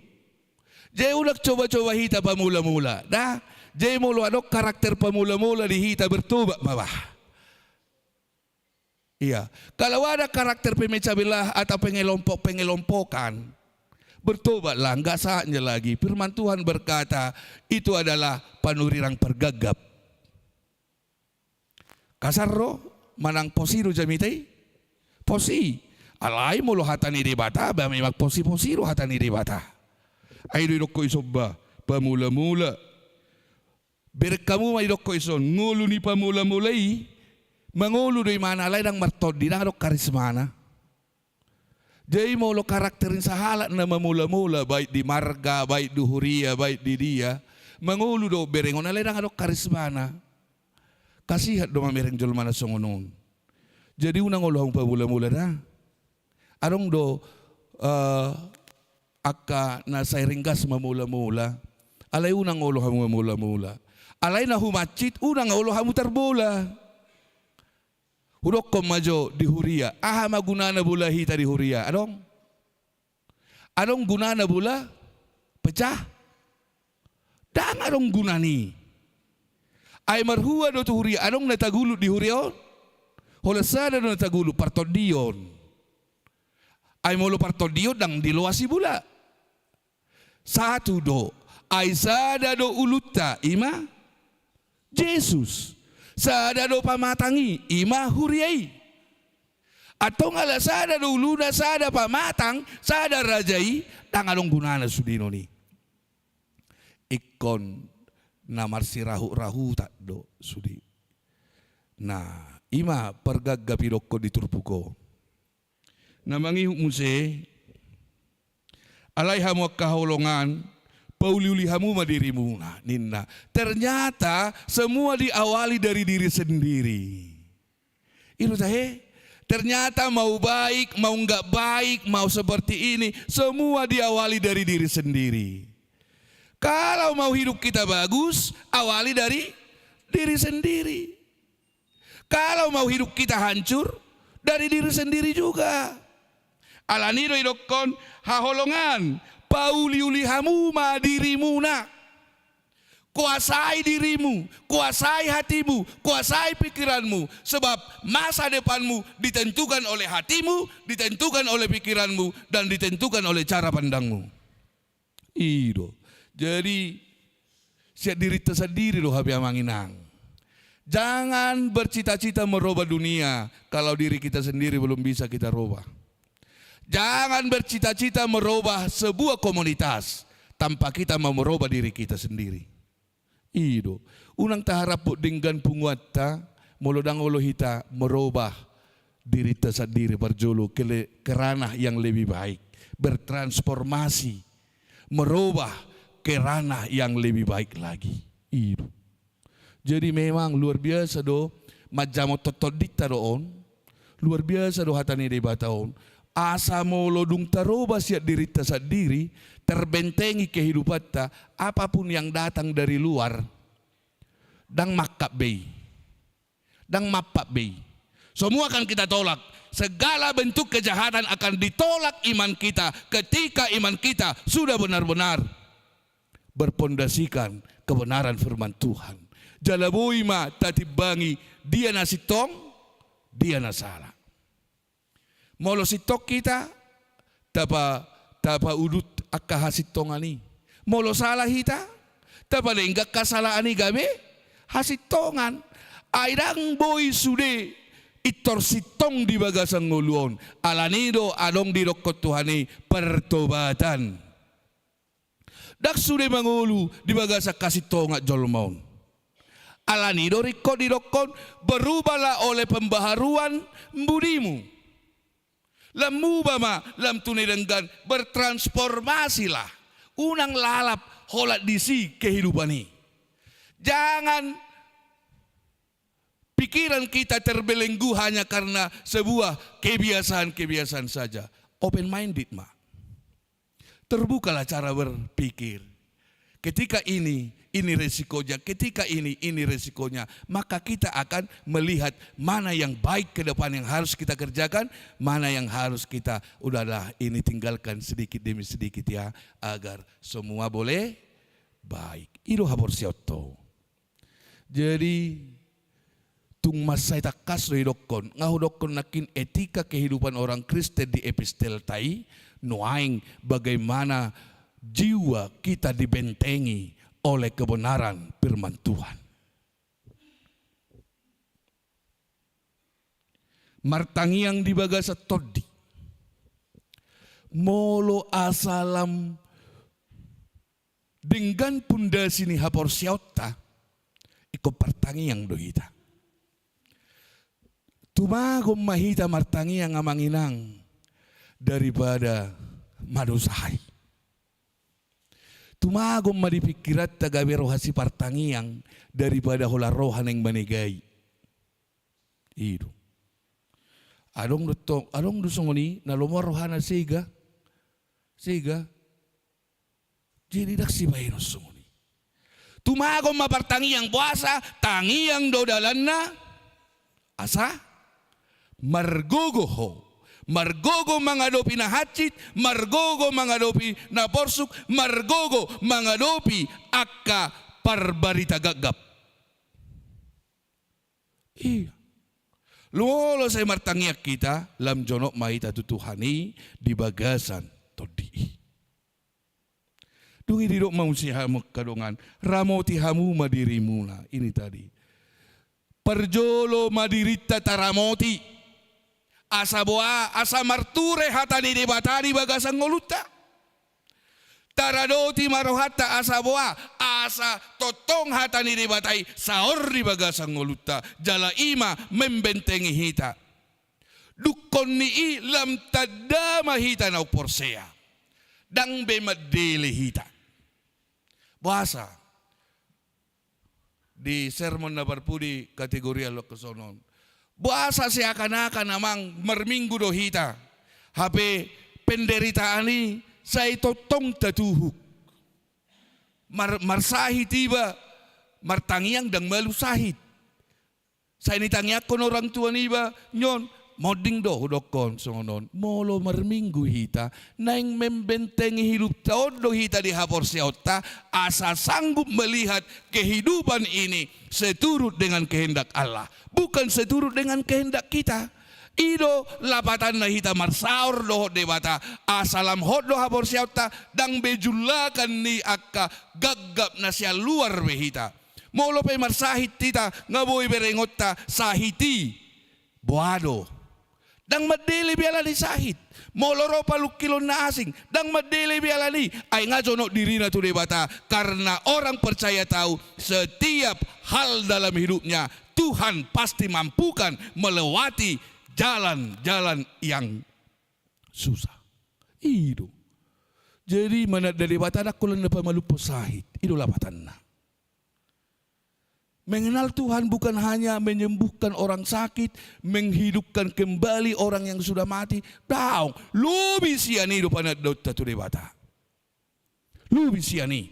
Jadi unang coba-coba hita pamola-mola. Da, jadi molo adong karakter pamola-mola di hita, bertobat ma bah. Iya, kalau ada karakter pemecah belah atau pengelompok-pengelompokan, bertobatlah, nggak saatnya lagi. Firman Tuhan berkata, itu adalah panurirang pargagap. Kasar do, manang pos i do jamita i? Pos i. Alai molo hata ni Debata, ba memang pos i, pos i do hata ni Debata. Ai do didokkon i somba, pamola-mola. Bereng hamu ma didokkon i son, ngolu ni pamola-mola i, mangolu do imana alai ndang martondi, ndang adong karismana. Jadi molo karakter ni sahalak na mamola-mola, baik di marga, baik di huria, baik di dia, mangolu do berengon alai ndang adong karismana. Kasihat do mamereng jolma na songon on. Jadi unang olo hamu pamola-mola da. Adong do, eh, angka na sai ringgas mamola-mola. Alai unang olo hamu mamola-mola. Alai na humansit, unang olo hamu tarbola. Hudokkon ma jo di huria, aha ma gunana bola hita di huria? Adong? Adong gunana bola pecah? Ndang adong gunana i. Ai marhua do tu huria, adong na tagulut di huria on? Holan sada do na tagulut, partondion. Ai molo partondion ndang diloasi bola. Satu do, ai sada do ulunta, i ma Jesus. Sada do pamatang i, i ma huria i. Antong ala sada do uluna, sada pamatang, sada raja i, ndang adong gunana sude non i. Ingkon na marsirahut-rahutan do sude. Nah, i ma pargagap didokkon di turpuk on. Na mangihut muse, alai hamu angka holongan, pauli-uli hamu ma dirimuna, ninna. Ternyata semua diawali dari diri sendiri. I do tahe, ternyata mau baik, mau nggak baik, mau seperti ini, semua diawali dari diri sendiri. Kalau mau hidup kita bagus, awali dari diri sendiri. Kalau mau hidup kita hancur, dari diri sendiri juga. Alani do didokkon haholongan, pauli-uli hamu ma dirimuna. Kuasai dirimu, kuasai hatimu, kuasai pikiranmu. Sebab masa depanmu ditentukan oleh hatimu, ditentukan oleh pikiranmu, dan ditentukan oleh cara pandangmu. I do. Jadi, sian dirinta sandiri do hape amang inang. Jangan bercita-cita merubah dunia kalau diri kita sendiri belum bisa kita rubah. Jangan bercita-cita merubah sebuah komunitas tanpa kita mau merubah diri kita sendiri. I do. Unang taharap denggan punguanta, molo ndang olo hita merubah dirinta sandiri parjolo ke le-, ke ranah yang lebih baik, bertransformasi, merubah ke ranah yang lebih baik lagi. I do. Jadi memang luar biasa do, manjamot tondinta do on, luar biasa do hata ni Debata on. Asa molo dung taroba sian dirinta sandiri, terbentengi kehidupanta, apapun yang datang dari luar, ndang mangkap be i. Ndang mampat be i. Semua akan kita tolak. Segala bentuk kejahatan akan ditolak iman kita ketika iman kita sudah benar-benar berpondasikan kebenaran firman Tuhan. Jala boi ma tatimbangi dia na sintong, dia na sala. Molo sintong hita, tapa-, tapaudut angka hasintongan i. Molo sala hita, tapalenggang hasalaan i gabe hasintongan. Ai ndang boi sude pintor sintong di bagasan ngolu on. Alani do adong didokkon Tuhan i pertobatan. Ndang sude mangolu di bagasan hasintongan jolma on. Alani do ringkot didokkon, berubahlah oleh pembaharuan budimu. Lam muba ma, lam tu na denggan, bertransformasilah. Unang lalap holan disi kehidupan i. Jangan pikiran kita terbelenggu hanya karena sebuah kebiasaan-kebiasaan saja. Open minded ma. Terbukalah cara berpikir. Ketika ini, ini resikonya. Ketika ini, ini resikonya. Maka kita akan melihat mana yang baik ke depan yang harus kita kerjakan, mana yang harus kita, udahlah, ini tinggalkan sedikit demi sedikit ya, agar semua boleh baik. I do haporseaonta. Jadi, tung mansai tangkas do didokkon, nga hudokkon nangkin etika kehidupan orang Kristen di epistelta i, nuaeng bagaimana jiwa kita dibentengi oleh kebenaran firman Tuhan. Martangiang di bagasan tondi. Molo asa lam denggan pundasi ni haporseaonta, ingkon partangiang do hita. Tumagon ma hita martangiang, amang inang, daripada manusahai. Tumagon ma di pingkiranta gabe roha sipartangiang daripada holan roha naeng manegai. I do. Adong do tong, adong do songon i, na lomo rohana sega. Sega. Jadi ndang sibaenon songon i. Tumagon ma partangiang, boasa tangiang do dalanna, asa margogo ho. Margogo mangadopi na hansit, margogo mangadopi na porsuk, margogo mangadopi angka parbarita gapgap. Iya. Molo sai martangiang hita, lam jonok ma hita tu Tuhan i di bagasan tondi i. Dung i didok ma muse hamu angka dongan, ramoti hamu ma dirimuna, ini tadi. Parjolo ma dirinta taramoti. Asa boha, asa marture hata ni Debata di bagasan ngolunta. Taradoti ma rohanta asa boha, asa tongtong hata ni Debata i saor di bagasan ngolunta, jala i ma membentengi hita. Dungkon ni i lam tanda ma hita na umporsea. Ndang be mandele hita. Boasa? Di sermon na parpudi kategorial do songon on. Boasa seakan-akan, amang, marminggu do hita, hape penderitaan i sai tongtong tatuhuk. Mar-, marsahit iba, martangiang ndang malu sahit. Sai nitangiangkon orang tua niba, nion, monding do hudokkon songon on. Molo marminggu hita, naeng membentengi hidupta on do hita di haporseaonta, asa sanggup melihat kehidupan ini seturut dengan kehendak Allah, bukan seturut dengan kehendak kita. I do lapatanna hita marsaor dohot Debata, asa lam hot do haporseaonta, ndang be jullakan ni angka gapgap na sian luar be hita. Molo pe marsahit hita, nga boi berengonta sahit i. Boha do? Ndang mandele be alani sahit. Molo ro panungkilon na asing, ndang mandele be alani. Ai nga jonok dirina tu Debata. Karena orang percaya tahu, setiap hal dalam hidupnya, Tuhan pasti mampukan melewati jalan-jalan yang susah. I do. Jadi mananda Debata ndang holan na pamalumhon sahit. I do lapatanna. Mengenal Tuhan bukan hanya menyembuhkan orang sakit, menghidupkan kembali orang yang sudah mati. Daong, lobi sian i do panandaonta tu Debata. Lobi sian i.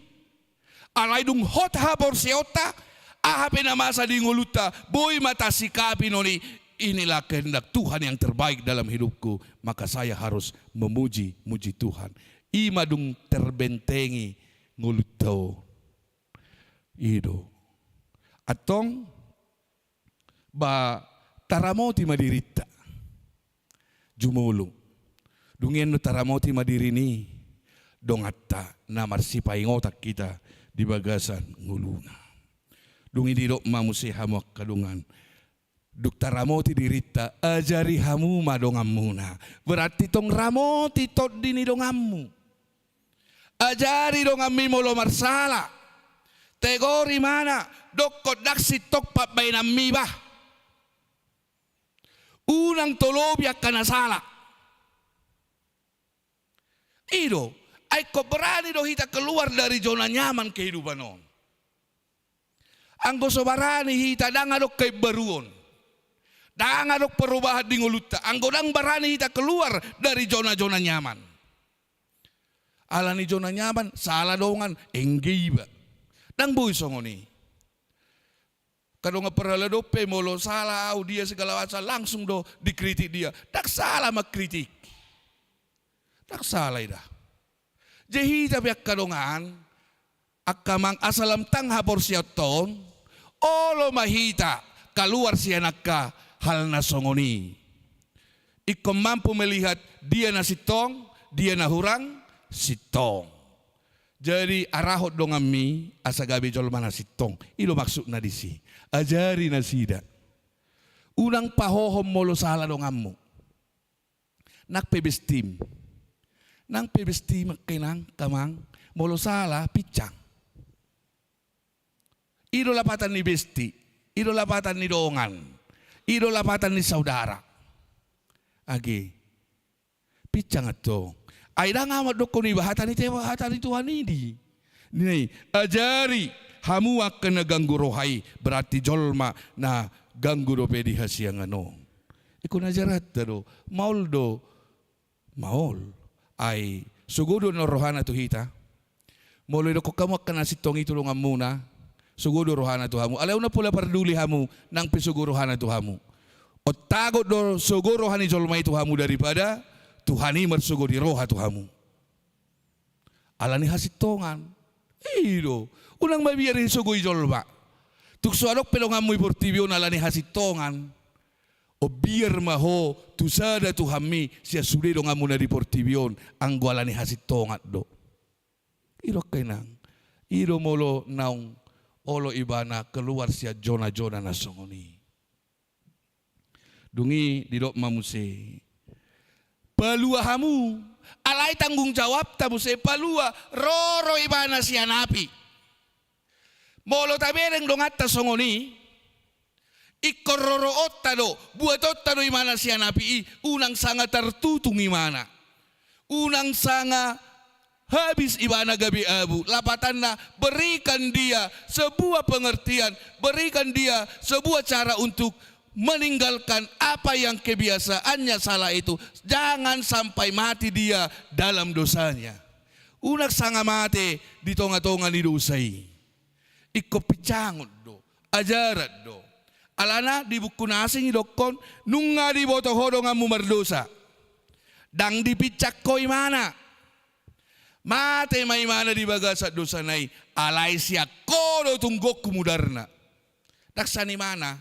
Alai dung hot haporseaonta, aha pe na masa di ngolunta, boi ma tasikapi non i, inilah kehendak Tuhan yang terbaik dalam hidupku, maka saya harus memuji-muji Tuhan. I ma dung terbentengi ngolunta on. I do. Antong, ba taramoti ma dirinta. Jumolo. Dung i annon taramoti ma diri ni donganta na marsipaingotan hita di bagasan ngoluna. Dung i didok ma muse hamu angka dongan. Dung taramoti dirinta, ajari hamu ma donganmuna. Berarti tong ramoti tondi ni donganmu. Ajari donganmi molo marsala. Tegor imana, dokkon ndang sintong pambaenanmi bah. Unang tolopi angka na sala. I do, ai ingkon berani do hita keluar dari zona nyaman kehidupan on. Anggo so barani hita, ndang adong keimbaruon. Ndang adong perubahan di ngolunta. Anggo ndang barani hita keluar dari zona-zona nyaman. Alani zona nyaman, sala dongan, engge iba. Ndang boi songon i. Kadongan parhalado pe molo sala au dia segala macam langsung do dikritik dia. Ndang sala mangkritik. Ndang sala i da. Jadi hita pe angka dongan, angka amang, asa lam tang haporseaonta on, olo ma hita kaluar sian angka hal na songon i. Ingkon mampu melihat dia na sintong, dia na hurang sintong. Jadi arahon donganmi asa gabe jolma na sintong. I do maksudna disi. Ajari nasida. Unang pahohom molo sala donganmu. Nang pe bestim. Nang pe bestim angka inang, angka amang. Molo sala, pinsang. I do lapatan ni besti, i do lapatan ni dongan, i do lapatan ni saudara. Age. Pinsang antong. Ai ndang amat dokkon iba hata ni Tuhan, hata ni Tuhan i di. Ni, ajari hamu angka na ganggu roha i, berarti jolma na ganggu dope di hasiangan on. Ingkon ajaranta do, maol do, maol. Ai sogo do annon rohana tu hita. Molo idokkon hamu angka na sintong i tu donganmuna, sogo do rohana tu hamu. Alai unang pola parduli hamu, nang pe sogo rohana tu hamu. Ontagot do sogo roha ni jolma i tu hamu daripada Tuhan i marsogo ni roha tu hamu. Alani hasintongan. I do. Unang mabiar disogoi jolma. Tung so adong pe donganmu di portibi on alani hasintongan, umbiar ma ho tu sada Tuhanmi sian sude donganmu na di portibi on, anggo alani hasintongan do. I do angka inang. I do molo naung olo ibana keluar sian jona-jona na songon i. Dung i didok ma muse, palua hamu, alai tanggung jawabta muse palua, roro ibana sian api. Molo tabereng donganta songon i, ingkon roroonta do, buatonta do ibana sian api i, unang sanga tartutung ibana. Unang sanga habis ibana gabe abu. Lapatanna, berikan dia sebuah pengertian, berikan dia sebuah cara untuk meninggalkan apa yang kebiasaannya salah itu. Jangan sampai mati dia dalam dosanya. Unang sanga mate di tonga-tonga ni dosa i. Ingkon pincangon do, ajaran do. Alana di buku na asing idokkon, nunga diboto ho donganmu mardosa, ndang dipinsang ho ibana. Mate ma ibana di bagasan dosana i, alai sian ho do tunggonku mudarna. Ndang sian ibana.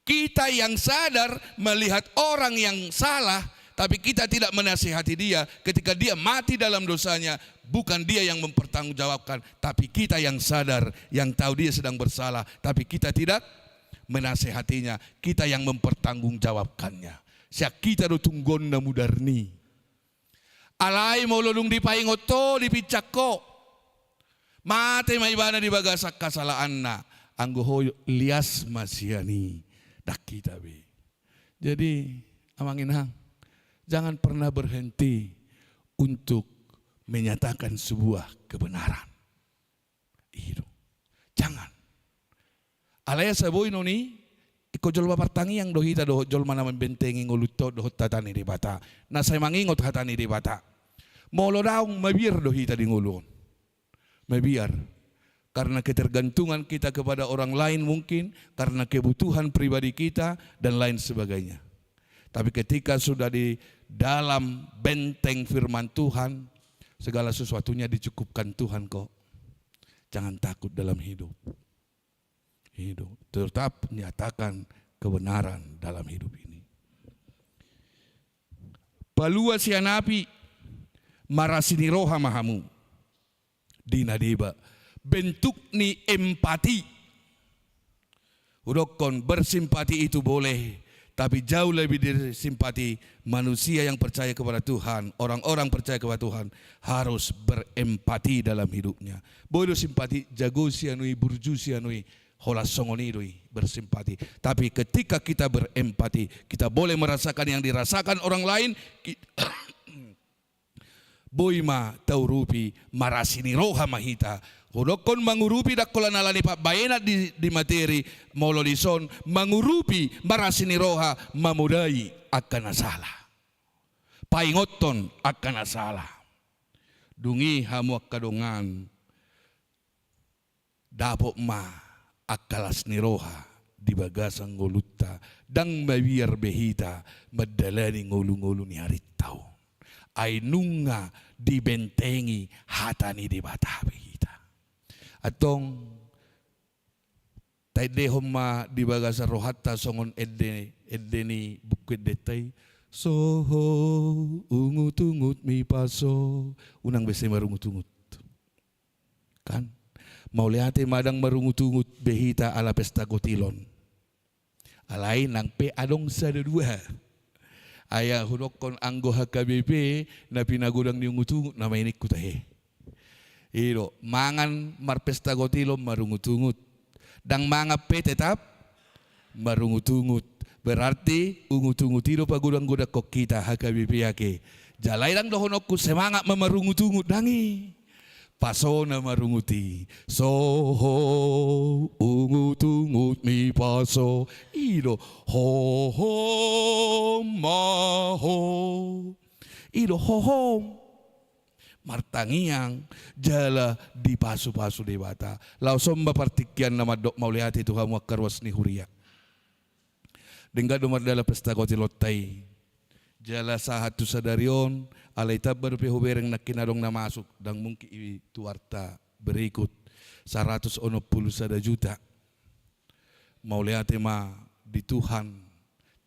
Kita yang sadar melihat orang yang salah, tapi kita tidak menasihati dia, ketika dia mati dalam dosanya, bukan dia yang mempertanggungjawabkan, tapi kita yang sadar, yang tahu dia sedang bersalah, tapi kita tidak menasihatinya, kita yang mempertanggungjawabkannya. Sian hita do tunggonna mudarni. Alai molo dung dipaingot ho, dipinsang ho, mate ma ibana di bagasan hasalaanna, anggo ho lias ma sian i, ndang hita be. Jadi, Amang inang, jangan pernah berhenti untuk menyatakan sebuah kebenaran. I do. Jangan. Alai asa boi non i, ingkon jolma partangiang do hita dohot jolma na mambentengi ngolunta dohot hata ni Debata. Na sai mangingot hata ni Debata. Molo daong, mabiar do hita di ngolu on. Mabiar. Karena ketergantungan kita kepada orang lain mungkin, karena kebutuhan pribadi kita, dan lain sebagainya. Tapi ketika sudah di dalam benteng firman Tuhan, segala sesuatunya dicukupkan Tuhan kok. Jangan takut dalam hidup. Hidup. Tetap nyatakan kebenaran dalam hidup ini. Palua sian api, marasi ni roha ma hamu. Di na deba. Bentuk ni empati. Hudokkon, bersimpati itu boleh, tapi jauh lebih dari simpati. Manusia yang percaya kepada Tuhan, orang-orang percaya kepada Tuhan, harus berempati dalam hidupnya. Boi do simpati, jago sian i, burju sian i, holan songon i do i, bersimpati. Tapi ketika kita berempati, kita boleh merasakan yang dirasakan orang lain, ki-, boi ma taurupi, marasi ni roha ma hita. Hudokkon mangurupi, ndang holan alani pambahenan di, di materi, molo dison mangurupi, marasi ni roha, mamodai angka na sala. Paingothon angka na sala. Dung i hamu angka dongan, dapot ma angka las ni roha di bagasan ngolunta, ndang mabiar be hita mandalani ngolu-ngolu ni arinta on. Ai nunga dibentengi hata ni Debata be hita. Antong, taendehon ma di bagasan rohanta songon ende, ende ni Buku Endenta i, so ho ungut-ungutmi paso. Unang be sai marungut-ungut. Kan? Mauliate ma ndang marungut-ungut be hita ala pesta kotil on. Alai nang pe adong sada dua. Ai hudokkon anggo H K B P na pinagodang ni ungut-ungut nama i ningku tahe. I do, mangan marpesta kotil on marungut-ungut. Ndang mangan pe tetap marungut-ungut. Berarti ungut-ungut i do pagodang-godangkon hita H K B P ake. Jala i ndang dohononku semangat ma marungut-ungut, ndang i. Paso na marungut i. So ho ungut-ungutmi paso. I do, hohom ma ho. I do, hohom. Martangiang jala dipasu-pasu Debata. Laos on ma partingkian na mandok mauliate tu hamu angka ruas ni huria. Denggan do mardalan pesta kotilonta i. Jala sahat tu sadari on, alai tamba dope hubereng nangkin adong na masuk, ndang mungkin i tu arta berikut, saratus onom pulu sada juta. Mauliate ma di Tuhan,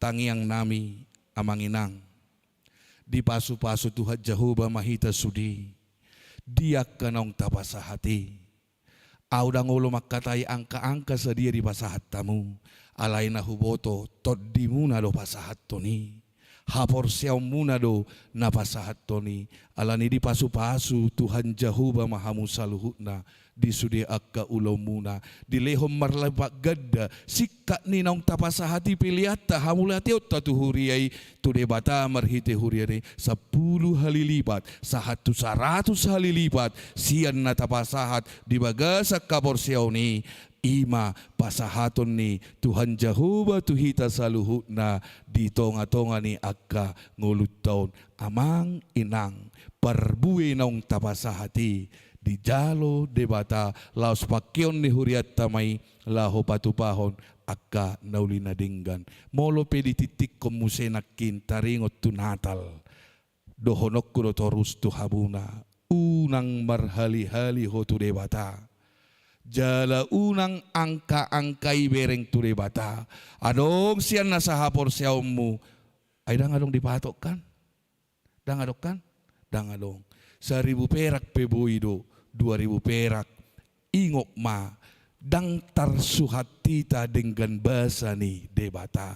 tangiang nami amang inang. Dipasu-pasu Tuhan Jahowa ma hita sude, di angka naung tapasahat i. Ahu ndang olo mangkatai angka-angka sadia dipasahat hamu, alai na huboto tondimuna do pasahathon i, haporseaonmuna do na pasahathon i, alani dipasu-pasu Tuhan Jahowa ma hamu saluhutna, di sude angka ulaonmuna, dilehon marlipat ganda, singkat ni naung tapasahat i peleanta, hamauliateonta tu huria i, tu Debata marhite huria i, sampulu hali lipat, sahat tu saratus hali lipat, sian na tapasahat di bagasan haporseaon i, i ma pasahaton ni Tuhan Jahowa tu hita saluhutna di tonga-tonga ni angka ngolunta on. Amang inang, parbue naung tapasahat i, dijalo Debata laos pangkeon ni hurianta ma i laho patupahon angka na uli na denggan. Molo pe ditingtingkon muse nangkin taringot tu Natal, dohononku do torus tu hamuna, unang marhali-hali ho tu Debata. Jala unang angka-angka ibereng tu Debata. Adong sian na sahaporseaonmu, ai ndang adong dipatok kan? Ndang adong kan? Ndang adong. Saribu perak pe boi do, dua ribu perak. Ingot ma, ndang tarsuhat hita denggan basa ni Debata.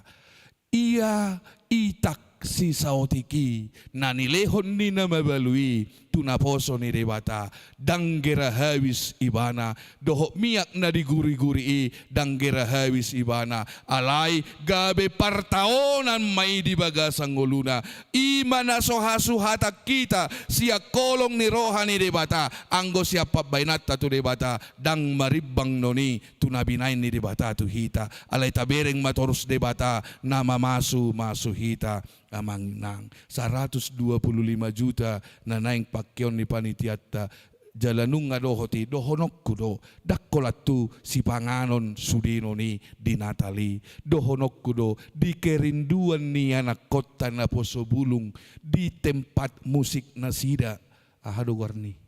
Ia itak sisaotik i, na nilehon ni na mabalu i, tu naposo ni Debata, ndang gera habis ibana, dohot miak na diguriguri i, ndang gera habis ibana, alai gabe partaonan ma i di bagasan ngoluna. I ma na so hasuhatan hita sian holong ni roha ni Debata, anggo sian pambahenanta tu Debata, ndang marimbang non i tu na binahen ni Debata tu hita. Alai tabereng ma torus Debata na mamasumasu hita. Amang inang, saratus dua pulu lima juta na naeng pangkeon ni panitianta, jala nunga dohot i, dohononku do, ndang holan tu sipanganon sude non i di Natal i, dohononku do, di kerinduan ni anakkonta naposo bulung, di tempat musik nasida, aha do goarna i?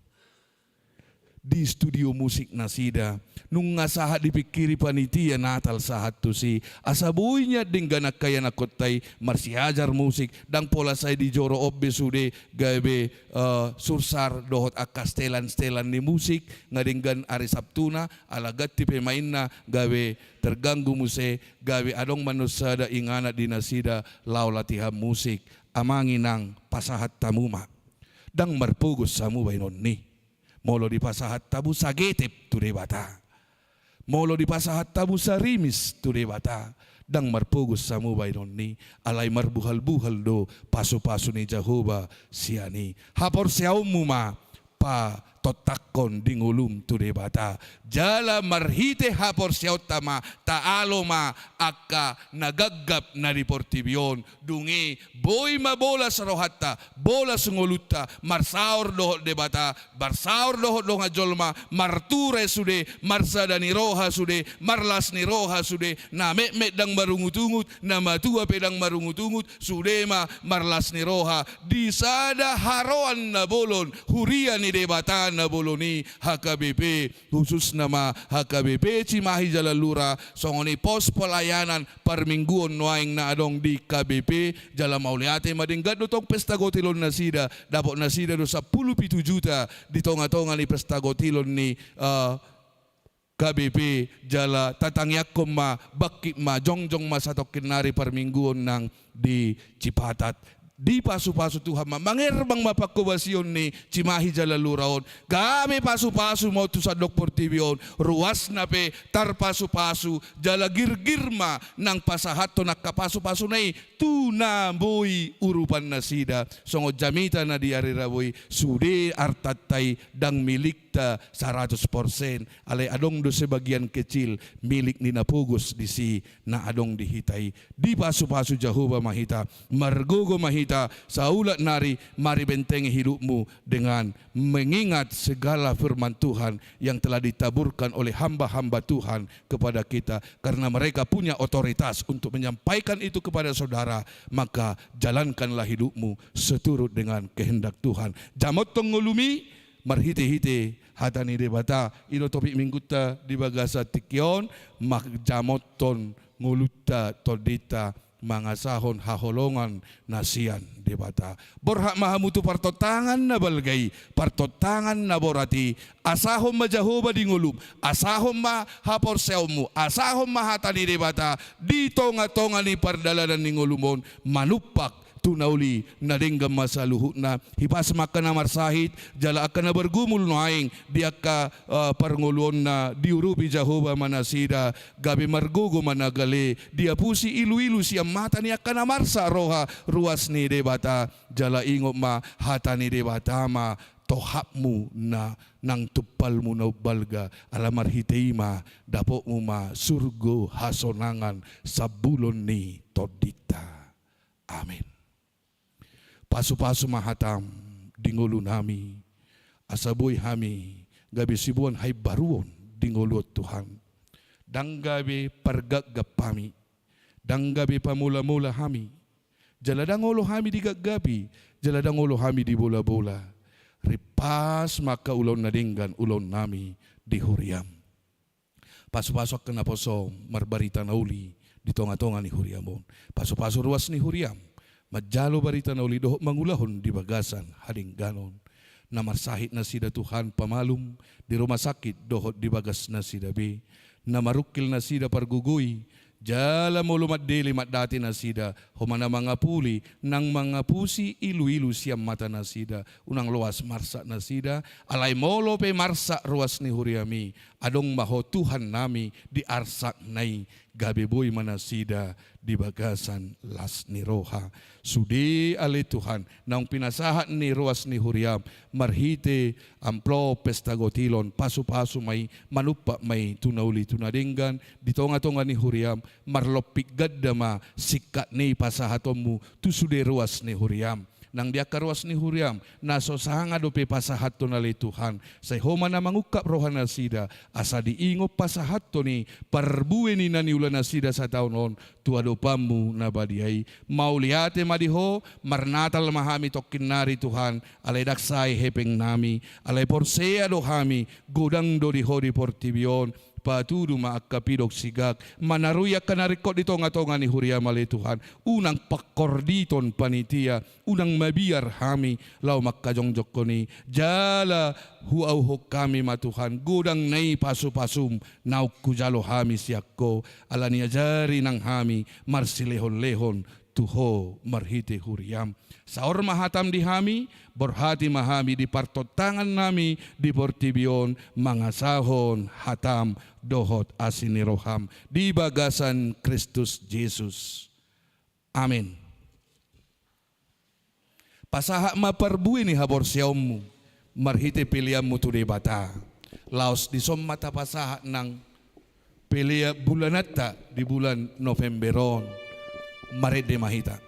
Di studio musik nasida. Nunga sahat dipingkiri panitia Natal sahat tusi. Asa boi nian denggan angka ianakkonta i marsiajar musik, ndang pola sai dijoro on be sude gabe, eh, sursar dohot angka setelan-setelan ni musik, nga denggan ari Sabtuna, ala ganti pemainna, gabe terganggu muse, gabe adong ma non sada inganan di nasida laho latihan musik. Amang inang, pasahat hamu ma. Ndang marpogos hamu baenon i. Molo dipasahat hamu sagetep tu Debata, molo dipasahat hamu sarimis tu Debata, ndang marpogos hamu baenon i, alai marbuhalbuhal do pasupasu ni Jahowa sian i. Haporseaonmu ma patontanghon di ngolum tu Debata. Jala marhite haporseaonta ma taalo ma angka na gapgap na di portibi on. Dung i boi ma bolas rohanta, bolas ngolunta, marsaor dohot Debata, marsaor dohot dongan jolma, marture sude, marsada ni roha sude, marlas ni roha sude, na metmet ndang marungutungut, na matua pe ndang marungutungut, sude ma marlas ni roha di sada haroan na bolon, huria ni Debata na bolon i, H K B P, khususna ma H K B P Cimahi Jalalura, songon i pos pelayanan parmingguon nuaeng na adong di K B P, jala mauliate ma denggan do tong pesta gotilon nasida, dapot nasida do sampulu pitu juta di tongatonga ni pesta gotilon ni, eh, K B P, jala tatangiangkon ma, bangkit ma, jongjong ma satongkin nari parmingguon nang di Cipatat. Dipasupasu Tuhan ma, mangerbang ma pangkobasion ni Cimahi Jalalura on. Gabe pasupasu ma on tu sandok portibi on, ruasna pe tarpasupasu, jala girgir ma nang pasahathon angka pasupasuna i tu na boi urupan nasida. Songon jamita na di ari Rabu i, sude artanta i ndang milikta saratus porsen, alai adong do sebagian kecil milik ni na pogos disi na adong di hita i. Dipasupasu Jahowa ma hita, margogo ma hita, saulak nari, mari bentengi hidupmu dengan mengingat segala firman Tuhan yang telah ditaburkan oleh hamba-hamba Tuhan kepada kita, karena mereka punya otoritas untuk menyampaikan itu kepada saudara, maka jalankanlah hidupmu seturut dengan kehendak Tuhan. Jamothon ngolumi marhitehite hata ni Debata. I do topik minggunta di bagasan tingki on, marjamothon ngolunta tondinta mangasahon haholongan na sian Debata. Borhat ma hamu tu partontangan na balga i, partontangan na borat i, asahon ma Jahowa di ngolum, asahon ma haporseaonmu, asahon ma hata ni Debata di tongatonga ni pardalanan ni ngolum on, manumpak tu na uli na denggan ma saluhutna. Hipas ma angka na marsahit, jala angka na margumul nuaeng di angka, eh, parngoluonna, diurupi Jahowa ma nasida, gabe margogo ma na gale, diapusi iluilu sian mata ni angka na marsak roha ruas ni Debata, jala ingot ma hata ni Debata ma tohapmu na nang tumpalmu na umbalga, ala marhite i ma dapotmu ma surgo hasonangan sambulon ni tondinta. Amen. Pasupasu ma hatam di ngolunami, asa boi hami gabe siboan haimbaruon di ngolu on Tuhan. Ndang gabe pargapgap hami, ndang gabe pamolamola hami, jala ndang olo hami digapgapi, jala ndang olo hami dibolabola. Rimpas ma angka ulaon na denggan ulaonnami di huriam. Pasupasu angka naposo marbarita na uli di tongatonga ni huriam on. Pasupasu ruas ni huriam manjalo barita na uli dohot mangulahon di bagasan hadengganon. Na marsahit nasida Tuhan pamalum di rumah sakit dohot di bagas nasida be. Na marungkil nasida pargogoi Jala molo mandele mandati nasida, Ho ma na mangapuli, nang mangapusi iluilu sian mata nasida, unang loas marsak nasida, alai molo pe marsak ruas ni huriami, adong ma Ho Tuhan nami di arsakna i, gabe boi ma nasida di bagasan las ni roha. Sude ale Tuhan, naung pinasahat ni ruas ni huriam, marhite amplop pesta gotilon, pasupasu ma i, manumpak ma i tu na uli tu na denggan, di tongatonga ni huriam, marlompit ganda ma singkat ni pasahatonmu tu sude ruas ni huriam. Nang di angka ruas ni huriam, na so sanga dope pasahathon ale Tuhan, sai Ho ma na mangungkap roha nasida, asa diingot pasahathon i parbue ni na niula nasida sataon on, tu adopanmu na badia i. Mauliate ma di Ho, marnatal ma hami tongkin nari Tuhan, alai ndang sae hepeng nami, alai porsea do hami, godang do di Ho di portibi on, patudu ma angka pidong sigak, manarui angka na ringkot di tongatonga ni huriam ale Tuhan, unang pangkorditon panitia, unang mabiar hami, laho mangkajongjongkon i, jala huauhon hami ma Tuhan, godang na i pasupasum, naung hujalo hami sian Ho, ala ni ajari nang hami, marsilehonlehon, tu Ho marhite huriam. Saor ma hatam di hami, borhati ma hami di partontangan nami di portibi on mangasahon hatam dohot asi ni roham di bagasan Kristus Jesus. Amen. Pasahat ma parbue ni haporseaonmu marhite peleanmu tu Debata. Laos dison ma tapasahat nang pelean bulananta di bulan November on. Marende ma hita.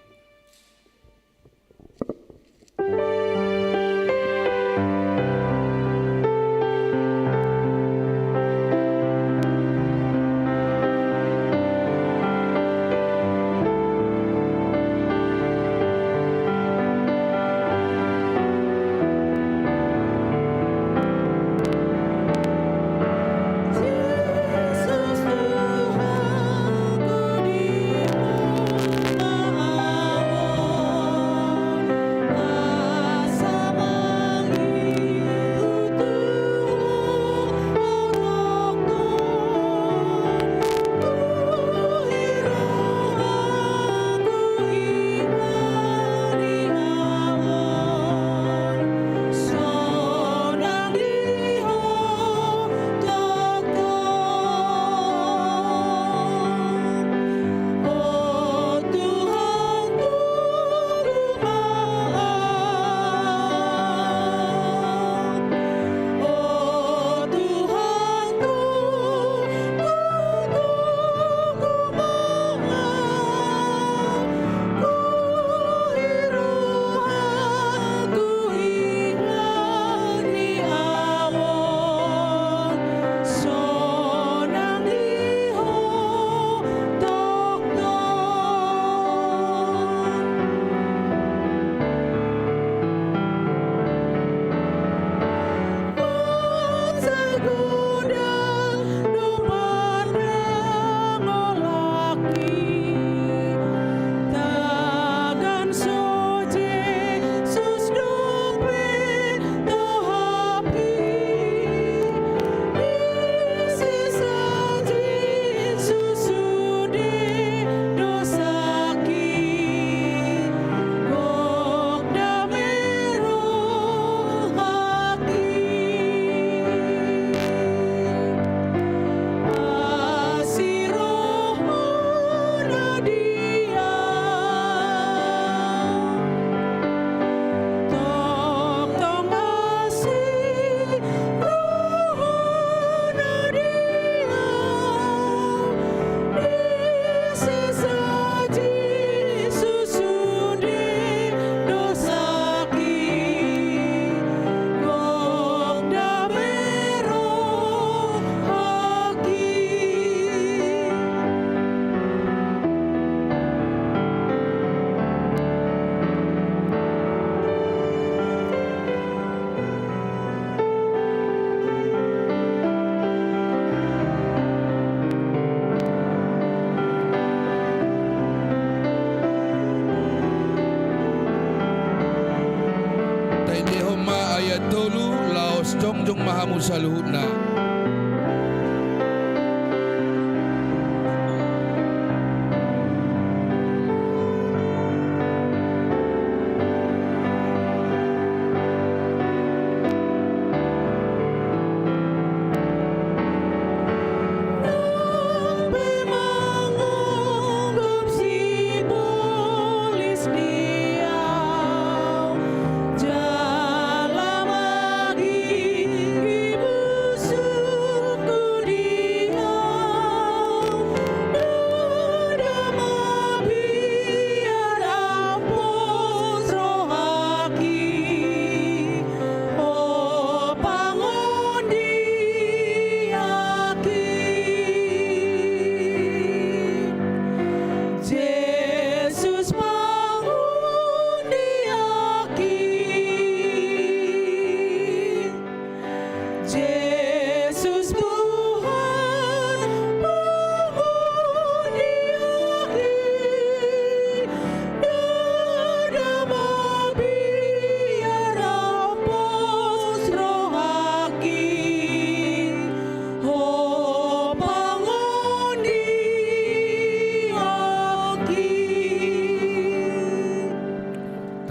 Taendehon ma ayat tolu, laos jongjong ma hamu saluhutna.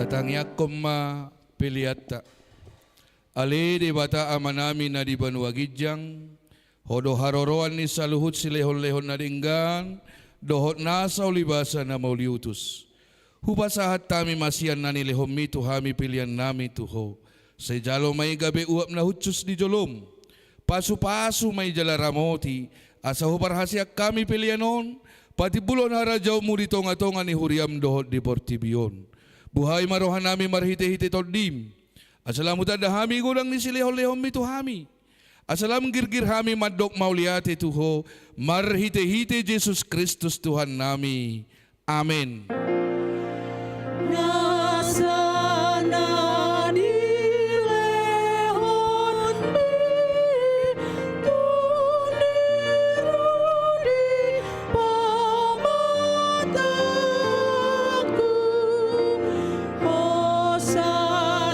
Tangiangkon ma peleanta. Ale Debata Amanami na di banua ginjang, Ho do haroroan ni saluhut silehonlehon na denggan dohot nasa ulibasa na mauliutus. Hupasahat hami ma sian na nilehonMi tu hami peleannami tu Ho. Sai jalo ma i gabe uap na hushus di joloM. Pasupasu ma i jala ramoti, asa huparhaseang hami pelean on patimbulhon harajaonMu di tongatonga ni huriaM dohot di portibi on. Buhai ma rohanami marhitehite TondiM, asa lam hutanda hami godang ni silehonlehonMi tu hami, asa lam girgir hami mandok mauliate tu Ho marhitehite Jesus Kristus Tuhannami. Amen. Nasa na dilehonMi tu niru di pamatangku, hosa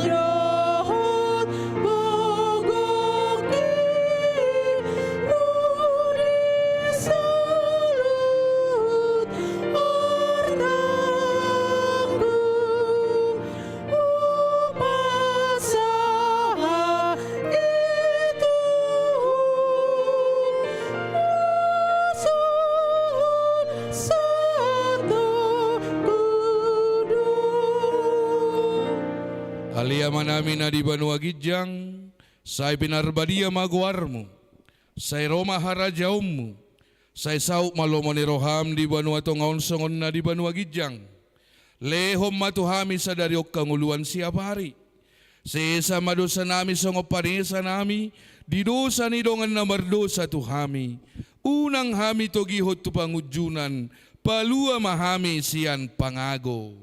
dohot gogongki, ro di saluhut hortangku. Hupasahat i tu Ho, na songon satorku do. Ale Amanami na di banua ginjang, sai pinarbadia ma goarMu, sai ro ma harajaonMu, sai saut ma lomo ni rohaM di banua tonga on songon na di banua ginjang. Lehon ma tu hami sadari on hangoluan siapari. Sesa ma dosanami songon panesanami di dosa ni dongan na mardosa tu hami. Unang hami togihon tu pangunjunan, palua ma hami sian pangago.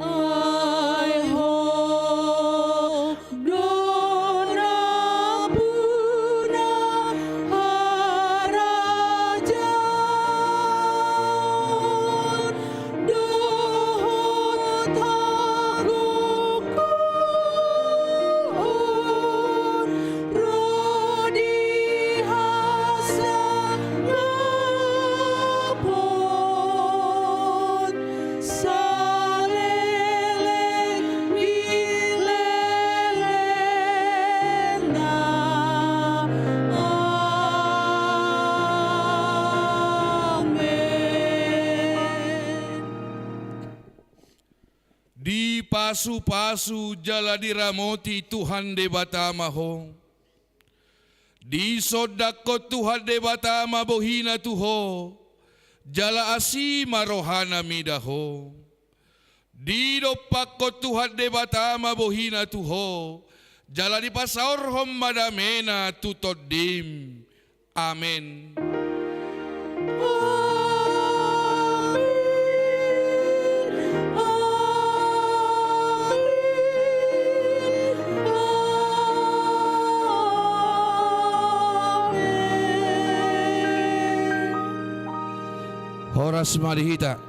Ai Ho do nampuna harajaon, ro di hasangapon saleleng ni lelengna. Amen. Dipasupasu jala diramoti Tuhan Debata ma ho. Disondangkon Tuhan Debata ma bohiNa tu ho, jala asi ma rohaNa mida ho. Didompakkon Tuhan Debata ma bohiNa tu ho, jala dipasaorhon ma dameNa tu tondim. Amen. Amen. Amen. Amen. Horas ma di hita.